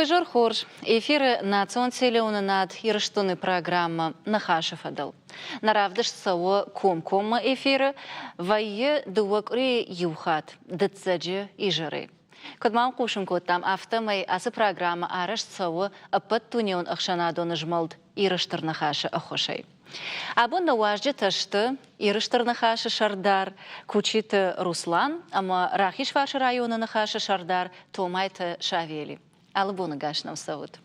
Уый зор хорз. Эфиры национ телеуынынад Ирыстоны программӕ Ныхасы фӕдыл. Нӕ равдыст цӕуы комкоммӕ эфиры, вӕййы дыууӕ къуырийы иу хатт, дыццӕджы изӕрӕй. Куыд ма хъусын кодтам, афтӕмӕй ацы программӕ арӕзт цӕуы ӕппӕтдунеон ӕхсӕнадон змӕлд Иры Стыр Ныхасы ӕххуысӕй. Абон нӕ уазджытӕ сты Иры Стыр Ныхасы сӕрдар Кучиты Руслан ӕмӕ Рахизфарсы районы Ныхасы сӕрдар Томайты Савели. Алы боны гас нӕм цӕут.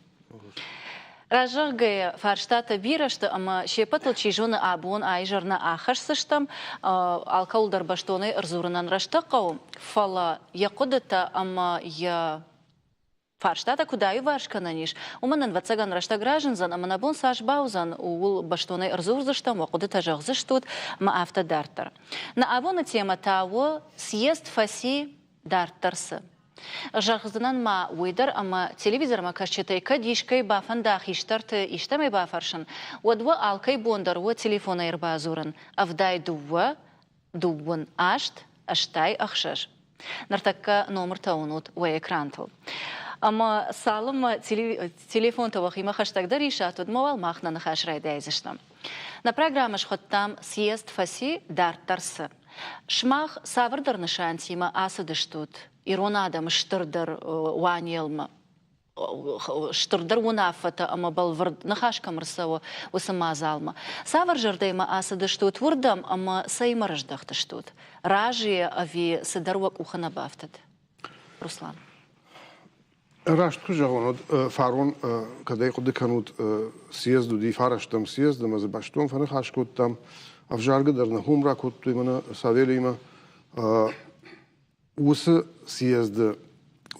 Раззӕгъгӕйӕ, фарстатӕ бирӕ сты ӕмӕ се ппӕтыл чи зоны абон аизӕр нӕ ахӕсдзыстӕм, алкӕуыл дӕр бӕстонӕй ӕрдзурынӕн рӕстӕг хъӕуы, фӕлӕ йӕ хъуыдытӕ ӕмӕ йӕ фарстатӕ куыд аиуварс кӕнӕн ис, уымӕн ӕвӕццӕгӕн рӕстӕг разындзӕн ӕмӕ нӕ бон цас бауыдзӕн, ууыл бӕстонӕй ӕрдзурдзыстӕм, уӕ хъуыдытӕ зӕгъдзыстут ӕмӕ афтӕ дарддӕр. Нӕ абоны темӕ та у съезд фӕци дарддӕр цы? Зӕгъдзынӕн ма уый дӕр, ӕмӕ телевизормӕ кӕсджытӕй кӕд искӕй бафӕнда хистӕрты истӕмӕй бафӕрсын, уӕд уӕ алкӕй бон дӕр у телефонӕй ӕрбадзурын 72 28 86. Ныртӕккӕ номыртӕ уынут уӕ экрантыл. Ӕмӕ цалынмӕ телефонтӕ уӕхимӕ хӕстӕгдӕр исат, уӕдмӕ уал мах нӕ ныхас райдайдзыстӕм. Нӕ программӕ схуыдтам «Съезд фӕци, дарддӕр цы?». Сымах цавӕрдӕр нысантимӕ ацыдыстут ирон адӕмы стырдӕр уанелмӕ, стырдӕр уынаффӕтӕ ӕмӕ бӕлвырд ныхас кӕм ӕрцӕуы, уыцы мадзалмӕ. Цавӕр зӕрдӕимӕ ацыдыстут уырдӕм ӕмӕ цӕимӕ рыздӕхтыстут? Разыйӕ ӕви цыдӕр уӕ къухы нӕ бафтыд? Руслан. Раст куы зӕгъон, уӕд фарон, кӕд ӕй хъуыды кӕнут, съезд уыди, фарӕстӕм съезд, ӕмӕ дзы бӕстон фӕныхас кодтам. Ӕвзаргӕ дӕр нӕ хом ракодтой мӕнӕ Савелиимӕ. Уыцы съезды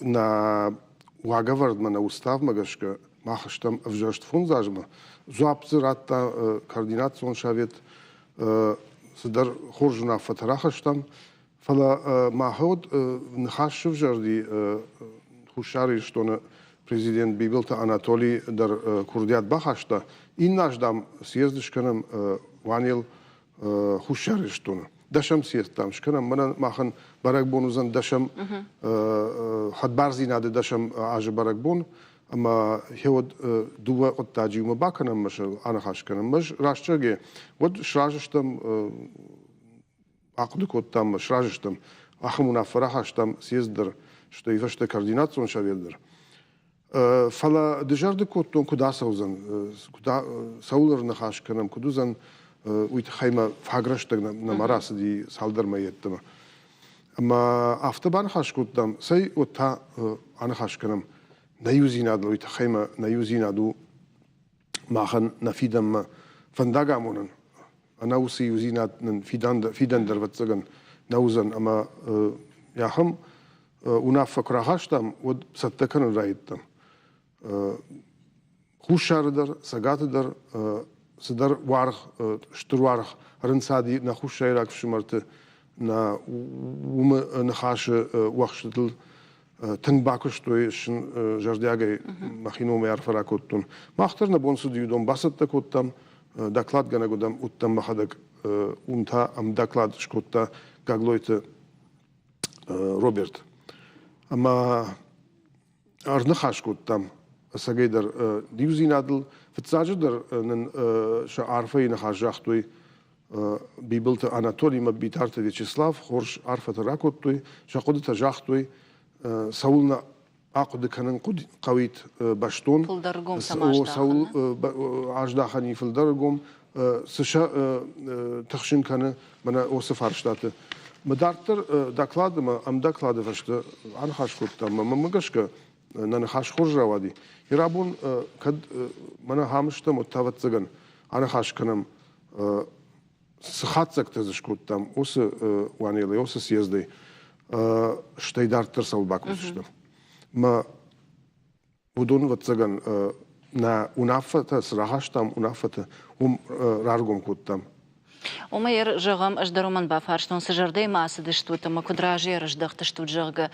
нӕ уагӕвӕрдмӕ, нӕ уставмӕ гӕсгӕ мах стӕм ӕвзӕрст фондз азмӕ. Дзуапп дзы радта координацион совет, цыдӕр хорз уынаффӕтӕ рахастам. Фӕлӕ мах уӕд ныхас сывзӕрди Хуссар Ирыстоны президент Бибылты Анатоли дӕр курдиат бахаста. Иннӕ аз, дам, съезд скӕнӕм Уанел Хуссар Ирыстоны. Дӕсӕм съезд, дам, скӕнӕм. Мӕнӕн махӕн бӕрӕгбон уыдзӕн дӕсӕм хӕдбардзинады дӕсӕм азы бӕрӕгбон. Ӕмӕ уӕд дыууӕ хъуыддаджы иумӕ бакӕнӕм ӕмӕ сӕ аныхас кӕнӕм. Ӕз раст зӕгъгӕ, уӕд сразы стӕм ахъуыды кодтам ӕмӕ сразы стӕм, ахӕм уынаффӕ рахастам съезд дӕр, стӕй фӕстӕ координацион совет дӕр. Фӕлӕ дызӕрдыг кодтон, куыд ацӕудзӕн, куыд цӕуыл ӕрныхас кӕнӕм, куыд уыдзӕн, уый тыххӕй мӕ фаг рӕстӕг нӕма рацыди цалдӕр мӕйы йеддӕмӕ. Ӕмӕ афтӕ баныхас кодтам, цӕй, уӕд та аныхас кӕнӕм нӕ иудзинадыл, уый тыххӕй мӕ нӕ иудзинад у махӕн нӕ фидӕнмӕ фӕндаг амонын. Ӕнӕ уыцы иудзинад нын фидӕн дӕр, ӕвӕццӕгӕн, нӕ уыдзӕн. Ӕмӕ ахӕм уынаффӕ куы рахастам, уӕд цӕттӕ кӕнын райдыдтам. Хуссары дӕр, Цӕгаты дӕр цыдӕр уаргъ, стыр уаргъ ӕрынцади нӕ хуссайраг фсымӕрты нӕ уымы ныхасы уӕхстытыл тынг бакуыстой, сын зӕрдиагӕй мӕхи номӕй арфӕ ракодтон. Мах дӕр нӕ бон цыди, уыдон бацӕттӕ кодтам, докладгӕнӕг уыдтӕн мӕхӕдӕг, уым та ӕмдоклад скодта Гаглойты Роберт. Ӕмӕ ӕрныхас кодтам ӕцӕгӕйдӕр иудзинадыл. Фыццаджыдӕр нын сӕ арфӕйы ныхас загътой Бибылты Анатолимӕ Битарты Вячеслав хорз арфӕтӕ ракодтой, сӕ хъуыдытӕ загътой, цӕуылнӕ ахъуыды кӕнын хъӕуит бӕстон, цӕуыл аздахӕн и фылдӕр ӕргом, цы сӕ тыхсын кӕны мӕнӕ уыцы фарстаты. Мы дарддӕр доклады ӕмӕ ӕмдоклады фӕстӕ аныхас кодтам, ӕмӕ мӕнмӕ гӕсгӕ нӕ ныхас хорз рауади. Ирабон кӕд мӕнӕ ахӕм стӕм, уӕд та, ӕвӕццӕгӕн, аныхас кӕнӕм цы хатдзӕгтӕ дзы скодтам, уыцы уанелӕй, уыцы съездӕй, стӕй дарддӕр цӕуыл бакусдзыстӕм. Мӕ уыдон, ӕвӕццӕгӕн, нӕ уынаффӕтӕ цы рахастам, уынаффӕтӕ уым раргом кодтам. Уымӕй зӕгъӕм, ӕз дӕр уымӕн бафарстон, цы зӕрдӕимӕ ацыдыстут ӕмӕ куыд разӕй ӕрыздӕхтыстут, зӕгъгӕ.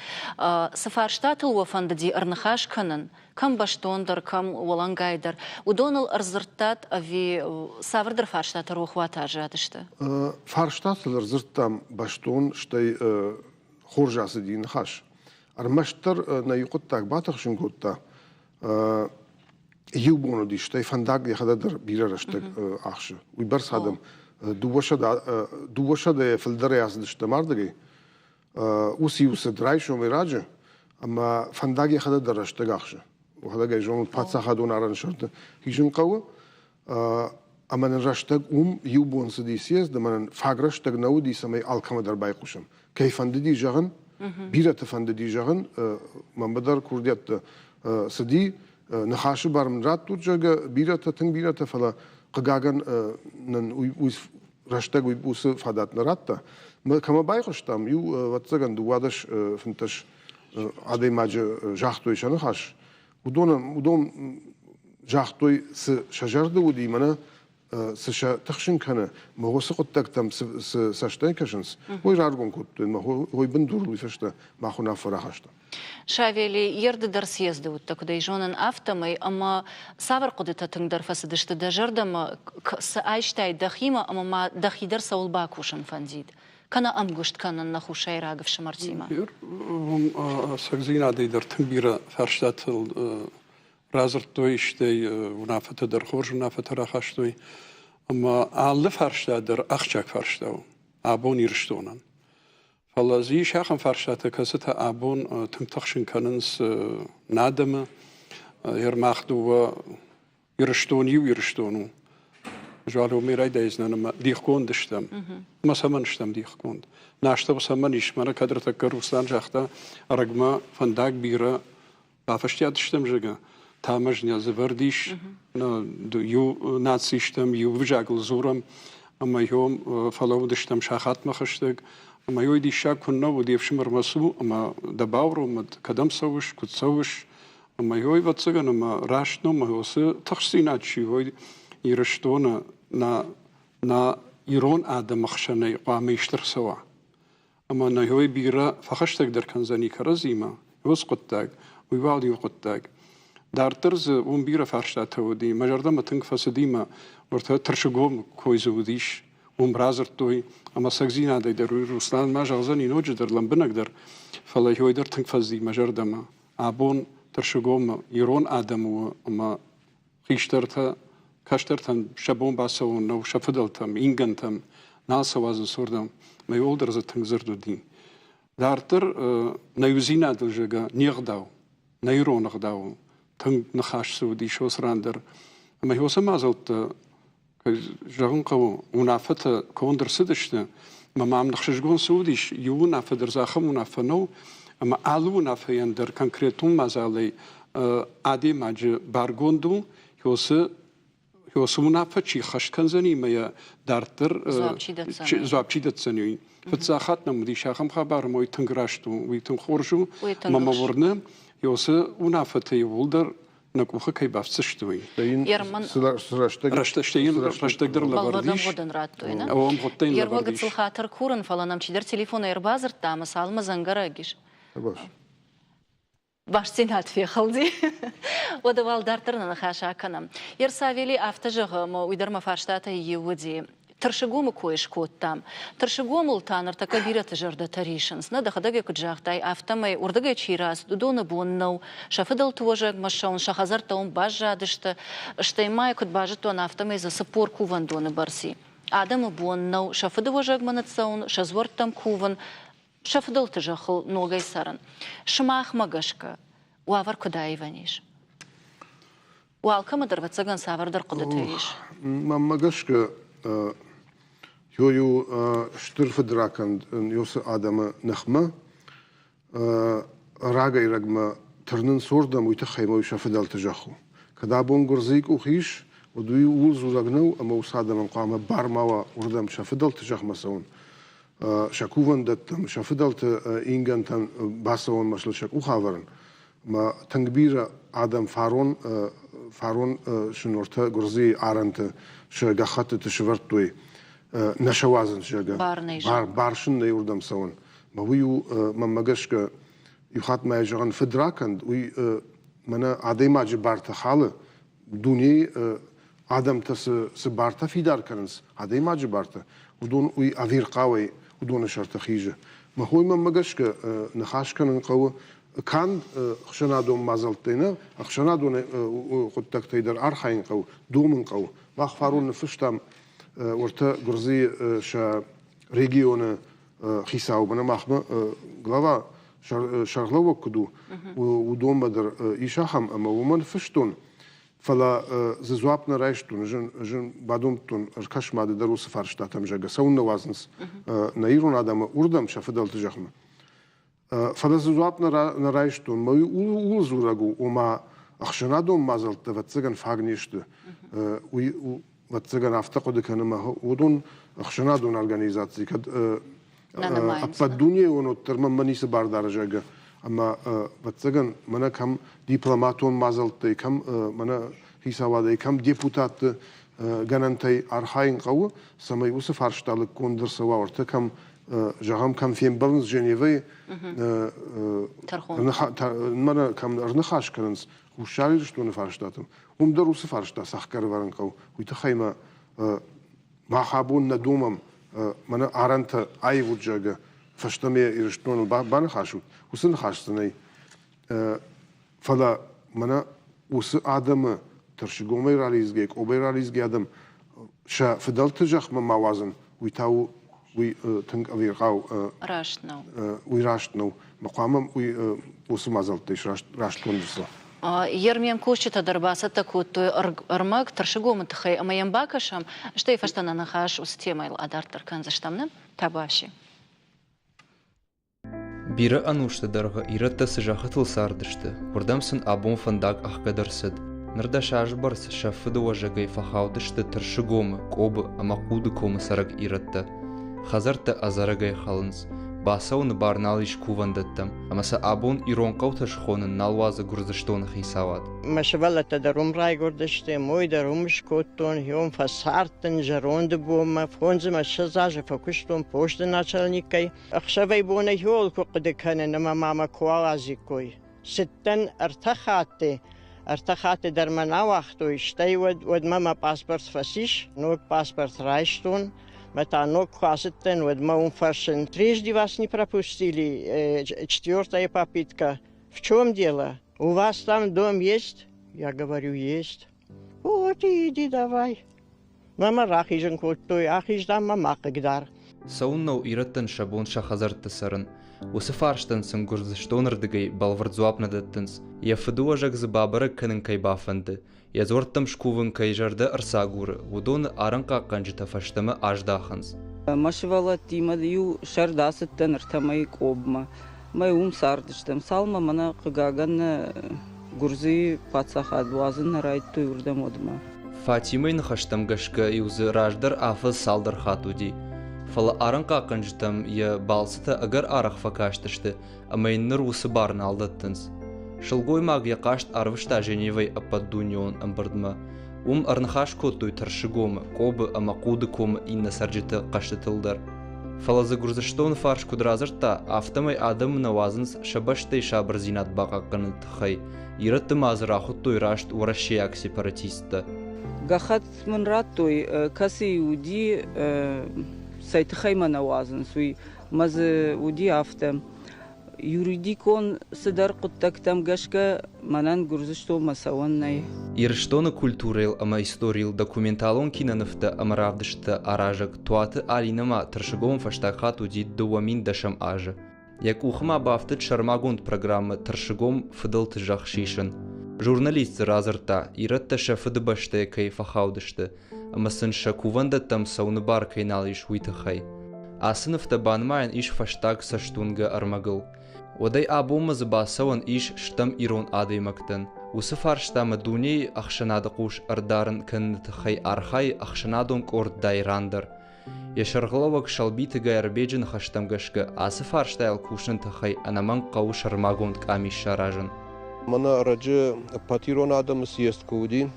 Цы фарстатыл уӕ фӕндыди ӕрныхас кӕнын, кӕм бӕстондӕр, кӕм уӕлӕнгайдӕр, уыдоныл ӕрдзырдтат ӕви цавӕрдӕр фарстатӕ рохуаты аззадысты? Фарстатыл ӕрдзырдтам бӕстон, стӕй хорз ацыди ныхас. Ӕрмӕстдӕр нӕ иу хъуыддаг батыхсын кодта. Иу бон уыди, стӕй фӕндаг йӕхӕдӕг дӕр бирӕ рӕстӕг ахсы. Уыйбӕрц адӕм дыууӕсӕдӕйӕ фылдӕрӕй ацыдыстӕм ардыгӕй. Уыцы-иу цыд райсомӕй раджы, ӕмӕ фӕндаг йӕхӕдӕг дӕр рӕстӕг ахсы. Уӕхӕдӕг ӕй зонут, паддзахадон арӕны сӕрты хизын хъӕуы. Ӕмӕ нын рӕстӕг уым иу бон цыди съезд, ӕмӕ нын фаг рӕстӕг нӕ уыди, цӕмӕй алкӕмӕ дӕр байхъусӕм. Кӕй фӕндыди зӕгъын, бирӕты фӕндыди зӕгъын, мӕнмӕ дӕр курдиӕттӕ цыди, ныхасы бар мын раттут, зӕгъгӕ, бирӕтӕ, тынг бирӕтӕ, фӕлӕ хъыгагӕн нын уый рӕстӕг уый уыцы фадат нӕ радта. Кӕмӕ байхъуыстам, иу, ӕвӕццӕгӕн, 12, 15 адӕймаджы загътой сӕ ныхас. Уыдон загътой, цы сӕ зӕрды уыди, мӕнӕ цы сӕ тыхсын кӕны, мӕ уыцы хъуыддӕгтӕм цы цӕстӕй кӕсынц, уый раргом кодтой, мӕ уый бындурыл уый фӕстӕ мах уынаффӕ рахастам. Савели, ерды дӕр съезды уыдтӕ, куыд ӕй зонын, афтӕмӕй, ӕмӕ цавӕр хъуыдытӕ тынгдӕр фӕцыдысты дӕ зӕрдӕмӕ, цы айстай дӕхимӕ ӕмӕ ма дӕхи дӕр цӕуыл бакусын фӕндид? Кӕнӕ ӕмгуыст кӕнын нӕ хуссайраг ӕфсымӕртимӕ? Уым ӕцӕгдзинадӕй дӕр тынг бирӕ фарстатыл радзырдтой, стӕй уынаффӕтӕ дӕр хорз уынаффӕтӕ рахастой. Ӕмӕ алы фарста дӕр ахсджиаг фарста у абон Ирыстонӕн. Фӕлӕ дзы ис ахӕм фарстатӕ, кӕцытӕ абон тынг тыхсын кӕнынц нӕ адӕмы. Ермах дыууӕ Ирыстон иу Ирыстон у. Зуал уымӕй райдайдзынӕн ӕмӕ дихгонд стӕм. Ӕмӕ цӕмӕн стӕм дихгонд? Нӕ астӕу цӕмӕн ис? Мӕнӕ кӕд ӕртӕккӕ Руслан загъта, ӕрӕгмӕ фӕндаг бирӕ бафӕстиат стӕм, зӕгъгӕ, Тамаз нӕ дзы вӕрд ис, иу наци стӕм, иу взагыл дзурӕм, ӕмӕ йом фӕлӕууыдыстӕм сахатмӕ хӕстӕг. Ӕмӕ йой диссаг куыннӕ уыд, йе фсымӕрмӕ цу ӕмӕ дӕ бауромӕд, кӕдӕм цӕуыс, куыд цӕуыс, Ӕмӕ йой, ӕвӕццӕгӕн, ӕмӕ раст ном уыцы тыхстдзинад чи уой Ирыстоны нӕ нӕ ирон адӕмы хсӕнӕй хъуамӕ ист ӕрцӕуа. Ӕмӕ нӕ йой бирӕ фӕхӕстӕгдӕр кӕндзӕни кӕрӕдзимӕ, уыцы хъуыддаг, уый уал иу хъуыддаг. Дарддӕр дзы уым бирӕ фарстатӕ уыди. Мӕ зӕрдӕмӕ тынг фӕцыди мӕ уӕртӕ Тырсыгомы кой дзы уыдис. Уым радзырдтой, ӕмӕ ӕцӕгдзинадӕй дӕр уый Руслан ма зӕгъдзӕни ноджыдӕр лӕмбынӕгдӕр, фӕлӕ йой дӕр тынг фӕцыди мӕ зӕрдӕмӕ. Абон Тырсыгомы ирон адӕм у ӕмӕ хистӕртӕ кӕстӕртӕн сӕ бон бацӕуын нӕу сӕ фыдӕлтӕм, ингӕнтӕм, нал сӕ уадзынц уырдӕм. Мӕ иуылдӕр дзы тынг дзырд уыди. Дарддӕр нӕ иудзинадыл, зӕгъгӕ, не гъдау, нӕ ирон ӕгъдауыл тынг ныхас цы уыдис уыцы ран дӕр. Ӕмӕ уыцы мадзӕлттӕ кӕй зӕгъын хъӕуы, уынаффӕтӕ конд ӕрцыдысты, ӕмӕ мӕм ӕхсызгон цы уыдис, иу уынаффӕ дӕр дзы ахӕм уынаффӕ нӕу, ӕмӕ алы уынаффӕйӕн дӕр конкретон мадзалӕй адӕймаджы баргонд у, уыцы уыцы уынаффӕ чи ххӕст кӕндзӕни ӕмӕ йӕ дарддӕр дзуапп чи дӕтдзӕни, уый. Фыццаг хатт нӕм уыдис ахӕм хабар, ӕмӕ уый тынг раст у, уый тынг хорз у, ӕмӕ мӕ уырны, уыцы уынаффӕтӕ иууылдӕр нӕ къухы кӕй бафтдзысты, уый. Рӕстӕг рӕстӕг дӕр лӕвӕрд ис. ӕмгъуыд ын радтой, нӕ? Ӕмгъуыдтӕ йын лӕвӕрд ис. Гыццыл хатыр курын, фӕлӕ нӕм чидӕр телефонӕй ӕрбадзырдта ӕмӕ цалынмӕ дзӕнгӕрӕг ис. Бастдзинад фехӕлди. Уӕдӕ уал дарддӕр нӕ ныхас акӕнӕм. Ерсавели афтӕ зӕгъы, ӕмӕ уый дӕр мӕ фарстатӕй иу уыди. Тырсыгомы кой скодтам. Тырсыгомыл та ныртӕккӕ бирӕты зӕрдӕтӕ рисынц. Нӕ, дӕхӕдӕг ӕй куыд загътай, афтӕмӕй уырдыгӕй чи рацыд, уыдоны бон нӕу сӕ фыдӕлты уӕзӕгмӕ ссӕуын, сӕ хӕдзӕрттӕ уым баззадысты. Стӕй ма куыд базыдтон, афтӕмӕй дзы 40 кувӕндоны бӕрц и. Адӕмы бон нӕу сӕ фыдыуӕзӕгмӕ ныццӕуын, сӕ дзуӕрттӕм кувын, сӕ фыдӕлты зӕххыл ногӕй цӕрын. Сымахмӕ гӕсгӕ, уавӕр куыд аивӕн ис? У алкӕмӕ дӕр, ӕвӕццӕгӕн, цавӕрдӕр хъуыдытӕ ис. Мӕнмӕ гӕсгӕ, ё стыр фыдракӕнд ёсы адӕмы ныхмӕ рагӕй-рӕгмӕ тырнынц уырдӕм, уый тыххӕй ма уый сӕ фыдӕлты зӕхх у. Кӕд абон Гуырдзыйы къухы ис, уӕд уый ууыл дзурӕг нӕу, ӕмӕ уыцы адӕмӕн хъуамӕ бар ма уа уырдӕм сӕ фыдӕлты зӕхмӕ цӕуын, сӕ кувӕндӕттӕм, сӕ фыдӕлты ингӕнтӕм бацӕуынмӕ сыл сӕ къух ӕвӕрын. Ӕмӕ тынг бирӕ адӕм фарон фарон сынортӕ Гуырдзыйы арӕнты сӕ гӕххӕттыты сывӕрдтой, нӕ сӕ уадзынц, зӕгъгӕ. Бар, бар сын нӕй уырдӕм цӕуын. Мӕ уый у, мӕнмӕ гӕсгӕ, иу хатт ма зӕгъын, фыдракӕнд, уый мӕнӕ адӕймаджы бартӕ халы, дунейы адӕмтӕ цы бартӕ фидар кӕнынц, адӕймаджы бартӕ, уыдон уый ӕвирхъауӕй уыдоны сӕрты хизы. Мӕ хоймӕ гӕсгӕ ныхас кӕнын хъӕуы. Канд ӕхсӕнадон мадзӕлттӕй нӕ, ӕхсӕнадон хъуыддӕгтӕй дӕр архайын хъӕуы, домын хъӕуы. Мах фарон ныффыстам уӕртӕ Гуырдзыйы сӕ регионы хицау, мӕнӕ махмӕ глава сӕргълӕууӕг куыд у, уыдонмӕ дӕр ис ахӕм, ӕмӕ уымӕн фыстон, фӕлӕ дзы дзуапп нӕ райстон, зын бадомдтон, ӕркӕс-ма ды дӕр уыцы фарстатӕм, зӕгъгӕ, цӕуыннӕ уадзынц нӕ ирон адӕмы уырдӕм сӕ фыдӕлты зӕхмӕ. Фӕлӕ дзы дзуапп нӕ райстон. Мӕ ууыл дзурӕг у, ома ӕхсӕнадон мадзӕлттӕ ӕвӕццӕгӕн фаг не сты. Уый ӕвӕццӕгӕн афтӕ хъуыды кӕны мӕ уыдон ӕхсӕнадон организаци кӕд ӕппӕт дунейон уӕддӕр мӕнмӕ ницы бар дары, зӕгъгӕ. Ӕмӕ ӕвӕццӕгӕн мӕнӕ кӕм дипломатон мадзӕлттӕй, кӕм мӕнӕ хицауадӕй, кӕм депутатты гӕнӕнтӕй архайын хъӕуы, цӕмӕй уыцы фарста лыггонд ӕрцӕуа, ӕртӕ кӕм зӕгъӕм, кӕм фембӕлынц Женевӕйы, мӕнӕ кӕм ӕрныхас кӕнынц Хуссар Ирыстоны фарстатыл, уым дӕр уыцы фарста цӕхгӕр ӕвӕрын хъӕуы. Уый тыххӕй мӕ мах абон нӕ домӕм, мӕнӕ арӕнтӕ аивут, зӕгъгӕ, фӕстӕмӕ Ирыстоныл баныхас ут. Уыцы ныхас дзы нӕй. Фӕлӕ мӕнӕ уыцы адӕмы Тырсыгомӕй ралидзгӕ, Къобӕй ралидзгӕ адӕм сӕ фыдӕлты зӕхмӕ ма уадзын, уый та у уый тынг ӕвирхъау. Раст нӕу. Уый раст нӕу. Хъуамӕ уый уыцы мадзӕлттӕй растгонд ӕрцӕуа. Ермем кусджытӕ дӕр бацӕттӕ кодтой ӕрмӕг Тырсыгомы тыххӕй ӕмӕ йӕм бакӕсӕм, стӕй фӕстӕ нӕ ныхас уыцы темӕйыл адарддӕр кӕндзыстӕм, нӕ? Табуафси. Бирӕ ӕнусты дӕргъы ирӕттӕ цы зӕххытыл цардысты, уырдӕм сын абон фӕндаг ӕхгӕд ӕрцыд. Ныр 10 азы бӕрц сӕ фыдыуӕзӕгӕй фӕхаудысты Тырсыгомы, Къобы ӕмӕ Хъуды комы цӕрӕг ирӕттӕ. Хӕдзӕрттӕ ӕдзӕрӕгӕй хӕлынц, бацӕуыны бар нал ис кувӕндӕттӕм, ӕмӕ сӕ абон ирон хъӕутӕ схонын нал уадзы Гуырдзыстоны хицауад. Мӕ сывӕллӕттӕ дӕр уым райгуырдысты, мой дӕр уым скодтон, уым фӕцардтӕн зӕронды бонмӕ, фондз ӕмӕ 20 азы фӕкуыстон посты начальникӕй. Ӕхсӕвӕй-бонӕй хиуыл куы хъуыды кӕнын ӕмӕ ма мӕ куы ауадзиккой. Цыдтӕн ӕртӕ хатты, ӕртӕ хатты дӕр мӕ нӕ ауагътой, стӕй уӕд уӕдмӕ мӕ паспорт фӕцис, ног паспорт райстон, мӕ та ног куы ацыдтӕн, уӕд мӕ уым фӕрсын. Прежде вас не пропустили, четвертая попытка. В чем дело? У вас там дом есть? Я говорю, есть. Вот и иди давай. Мӕ рахизын кодтой, ахиз, дам, мӕ ма хъыгдар. Цӕуыннӕ у ирӕттӕн сӕ бон сӕ хӕдзӕртты цӕрын? Уыцы фарстӕн сын Гуырдзыстоны рдыгӕй бӕлвырд дзуапп нӕ дӕттынц. Йӕ фыдыуӕзӕг дзы бабӕрӕг кӕнын кӕй бафӕнды, йӕ дзуӕрттӕм скувын кӕй зӕрдӕ ӕрцагуры, уыдоны арӕнхъахъхъӕнджытӕ фӕстӕмӕ аздахынц. Мӕ сывӕллӕттимӕ иу сӕрд ацыдтӕн ӕртӕ мӕйы Къобмӕ. Мӕ уым цардыстӕм. Цалынмӕ мӕнӕ, хъыгагӕн, Гуырдзыйы паддзахад уадзын нӕ райдыдтой уырдӕм уӕдмӕ. Фатимӕйы ныхӕстӕм гӕсгӕ-иу дзы раздӕр афӕдз цалдӕр хатт уыди. Фӕлӕ арӕнхъахъхъӕнджытӕм йӕ балцытӕ ӕгӕр арӕх фӕкастысты ӕмӕ йын ныр уыцы бар нал дӕттынц. Сылгоймаг йӕ хъаст арвыста Женевӕйы ӕппӕтдунеон ӕмбырдмӕ. Уым ӕрныхас кодтой Тырсыгомы, Къобы ӕмӕ Хъуды комы иннӕ цӕрджыты хъӕстытыл дӕр. Фӕлӕ дзы Гуырдзыстоны фарс куыд радзырдта, афтӕмӕй адӕмы нӕ уадзынц сӕ бӕстӕйы сабырдзинад бахъахъхъӕныны тыххӕй. Ирӕтты ма дзы рахуыдтой раст уӕрӕсейаг сепаратисттӕ. Гӕххӕтт мын радтой, кӕцыйы уыди, цӕй тыххӕй мӕ нӕ уадзынц, уый. Мӕ дзы уыди афтӕ. Юридикон цыдӕр хъуыддӕгтӕм гӕсгӕ мӕнӕн Гуырдзыстонмӕ цӕуӕн нӕй. Ирыстоны культурӕйыл ӕмӕ историйыл документалон кинонывтӕ ӕмӕ равдысттӕ аразӕг Туаты Алинӕ ма Тырсыгомы фӕстаг хатт уыди 2010 азы. Йӕ къухы ма бафтыд сӕрмагонд программӕ Тырсыгом фыдӕлты зӕхх сисын. Журналист дзы радзырдта, ирӕттӕ сӕ фыдыбӕстӕйӕ кӕй фӕхаудысты ӕмӕ сын сӕ кувӕндӕттӕм цӕуыны бар кӕй нал ис, уый тыххӕй. Ацы нывтӕ банымайӕн ис фӕстаг цӕстуынгӕ ӕрмӕгыл. Уӕдӕй абонмӕ дзы бацӕуӕн ис стӕм ирон адӕймӕгтӕн. Уыцы фарстамӕ дунейы ӕхсӕнады хъус ӕрдарын кӕныны тыххӕй архайы ӕхсӕнадон къорд Дайран дӕр. Йӕ сӕргълӕууӕг Сӕлбиты Гайарбеджы ныхӕстӕм гӕсгӕ ацы фарстайыл кусыны тыххӕй ӕнӕмӕнг хъӕуы сӕрмагонд къамис саразын. Мӕнӕ ӕрӕджы ӕппӕт ирон адӕмы съезд куы уыди,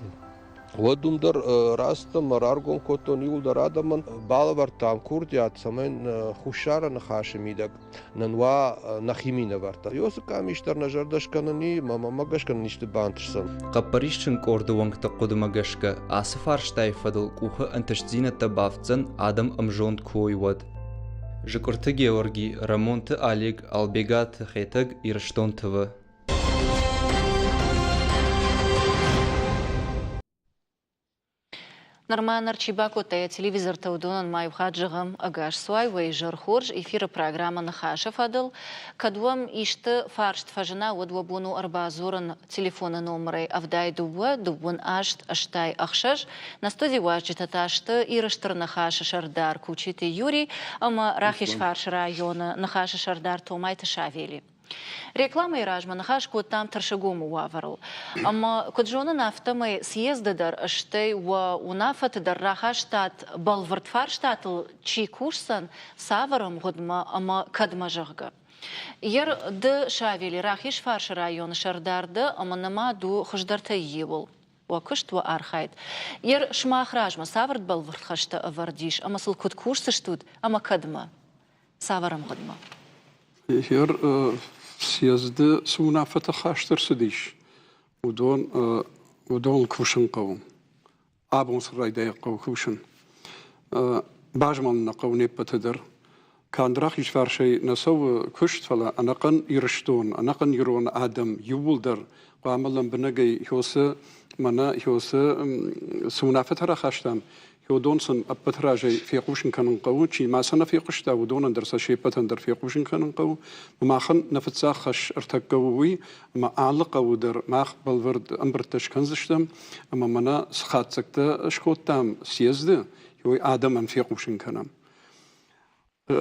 уӕд уым дӕр раст ӕмӕ раргом кодтон иуылдӕр адӕмӕн, балӕвӕрдтам курдиат, цӕмӕй Хуссары Ныхасы мидӕг нын уа нӕхи минӕвӕрттӕ. Ёсы къамис дӕр нӕ зӕрдӕ скӕнын и, мӕ гӕсгӕ нын исты бантысдзӕн. Хъӕппӕрисджын къорды уӕнгты хъуыдымӕ гӕсгӕ, ацы фарстайы фӕдыл къухы ӕнтыстдзинӕдтӕ бафтдзӕн, адӕм ӕмзонд куы уой, уӕд. Зыкъуырты Георги, Рӕмонты Олег, Албегаты Хетӕг, Ирыстон ТВ. Нырма ныр чи бакодта йӕ телевизортӕ, уыдонӕн ма иу хатт зӕгъӕм, ӕгас цуай, уӕ изӕр хорз, эфиры программӕ Ныхасы фӕдыл. Кӕд уӕм исты фарст фӕзына, уӕд уӕ бон у ӕрбадзурын телефоны номырӕй 72 28 86. Нӕ студийы уазджытӕ та сты Иры Стыр Ныхасы сӕрдар Кучиты Юрий ӕмӕ Рахизфарсы районы Ныхасы сӕрдар Томайты Савели. Рекламӕйы размӕ ныхас кодтам Тырсыгомы уавӕрыл. Ӕмӕ, куыд зонын, афтӕмӕй съезды дӕр, стӕй уӕ уынаффӕты дӕр рахастат бӕлвырд фарстатыл чи кусдзӕн, цавӕр ӕмгъуыдмӕ ӕмӕ кӕдмӕ, зӕгъгӕ. Ер ды, Савели, Рахизфарсы районы сӕрдар дӕ ӕмӕ нымад у хуыздӕртӕй иуыл. Уӕ куыст, уӕ архайд. Ер сымах размӕ цавӕр бӕлвырд хӕстӕ ӕвӕрд ис ӕмӕ сыл куыд кусдзыстут ӕмӕ кӕдмӕ? Цавӕр ӕмгъуыдмӕ? Ехер съезды цы уынаффӕтӕ хаст ӕрцыдис, уыдон уыдон кусын хъӕуы. Абон сын райдайӕг хъӕуы кусын. Базмӕлын нӕ хъӕуы не ппӕты дӕр. Канд рахизфарсӕй нӕ цӕуы куыст, фӕлӕ ӕнӕхъӕн Ирыстон, ӕнӕхъӕн ирон адӕм иууылдӕр хъуамӕ лӕмбынӕгӕй хёсы мӕнӕ хёсы цы уынаффӕтӕ рахастам, Уыдон сын ӕппӕты разӕй фехъусын кӕнын хъӕуы, чи ма сӕ нӕ фехъуыста, уыдонӕн дӕр сӕ се ппӕтӕн дӕр фехъусын кӕнын хъӕуы. Махӕн нӕ фыццаг хӕс ӕртӕккӕ у уый, ӕмӕ алы хъӕуы дӕр мах бӕлвырд ӕмбырдтӕ скӕндзыстӕм ӕмӕ мӕнӕ цы хатдзӕгтӕ скодтам съезды, уый адӕмӕн фехъусын кӕнӕм.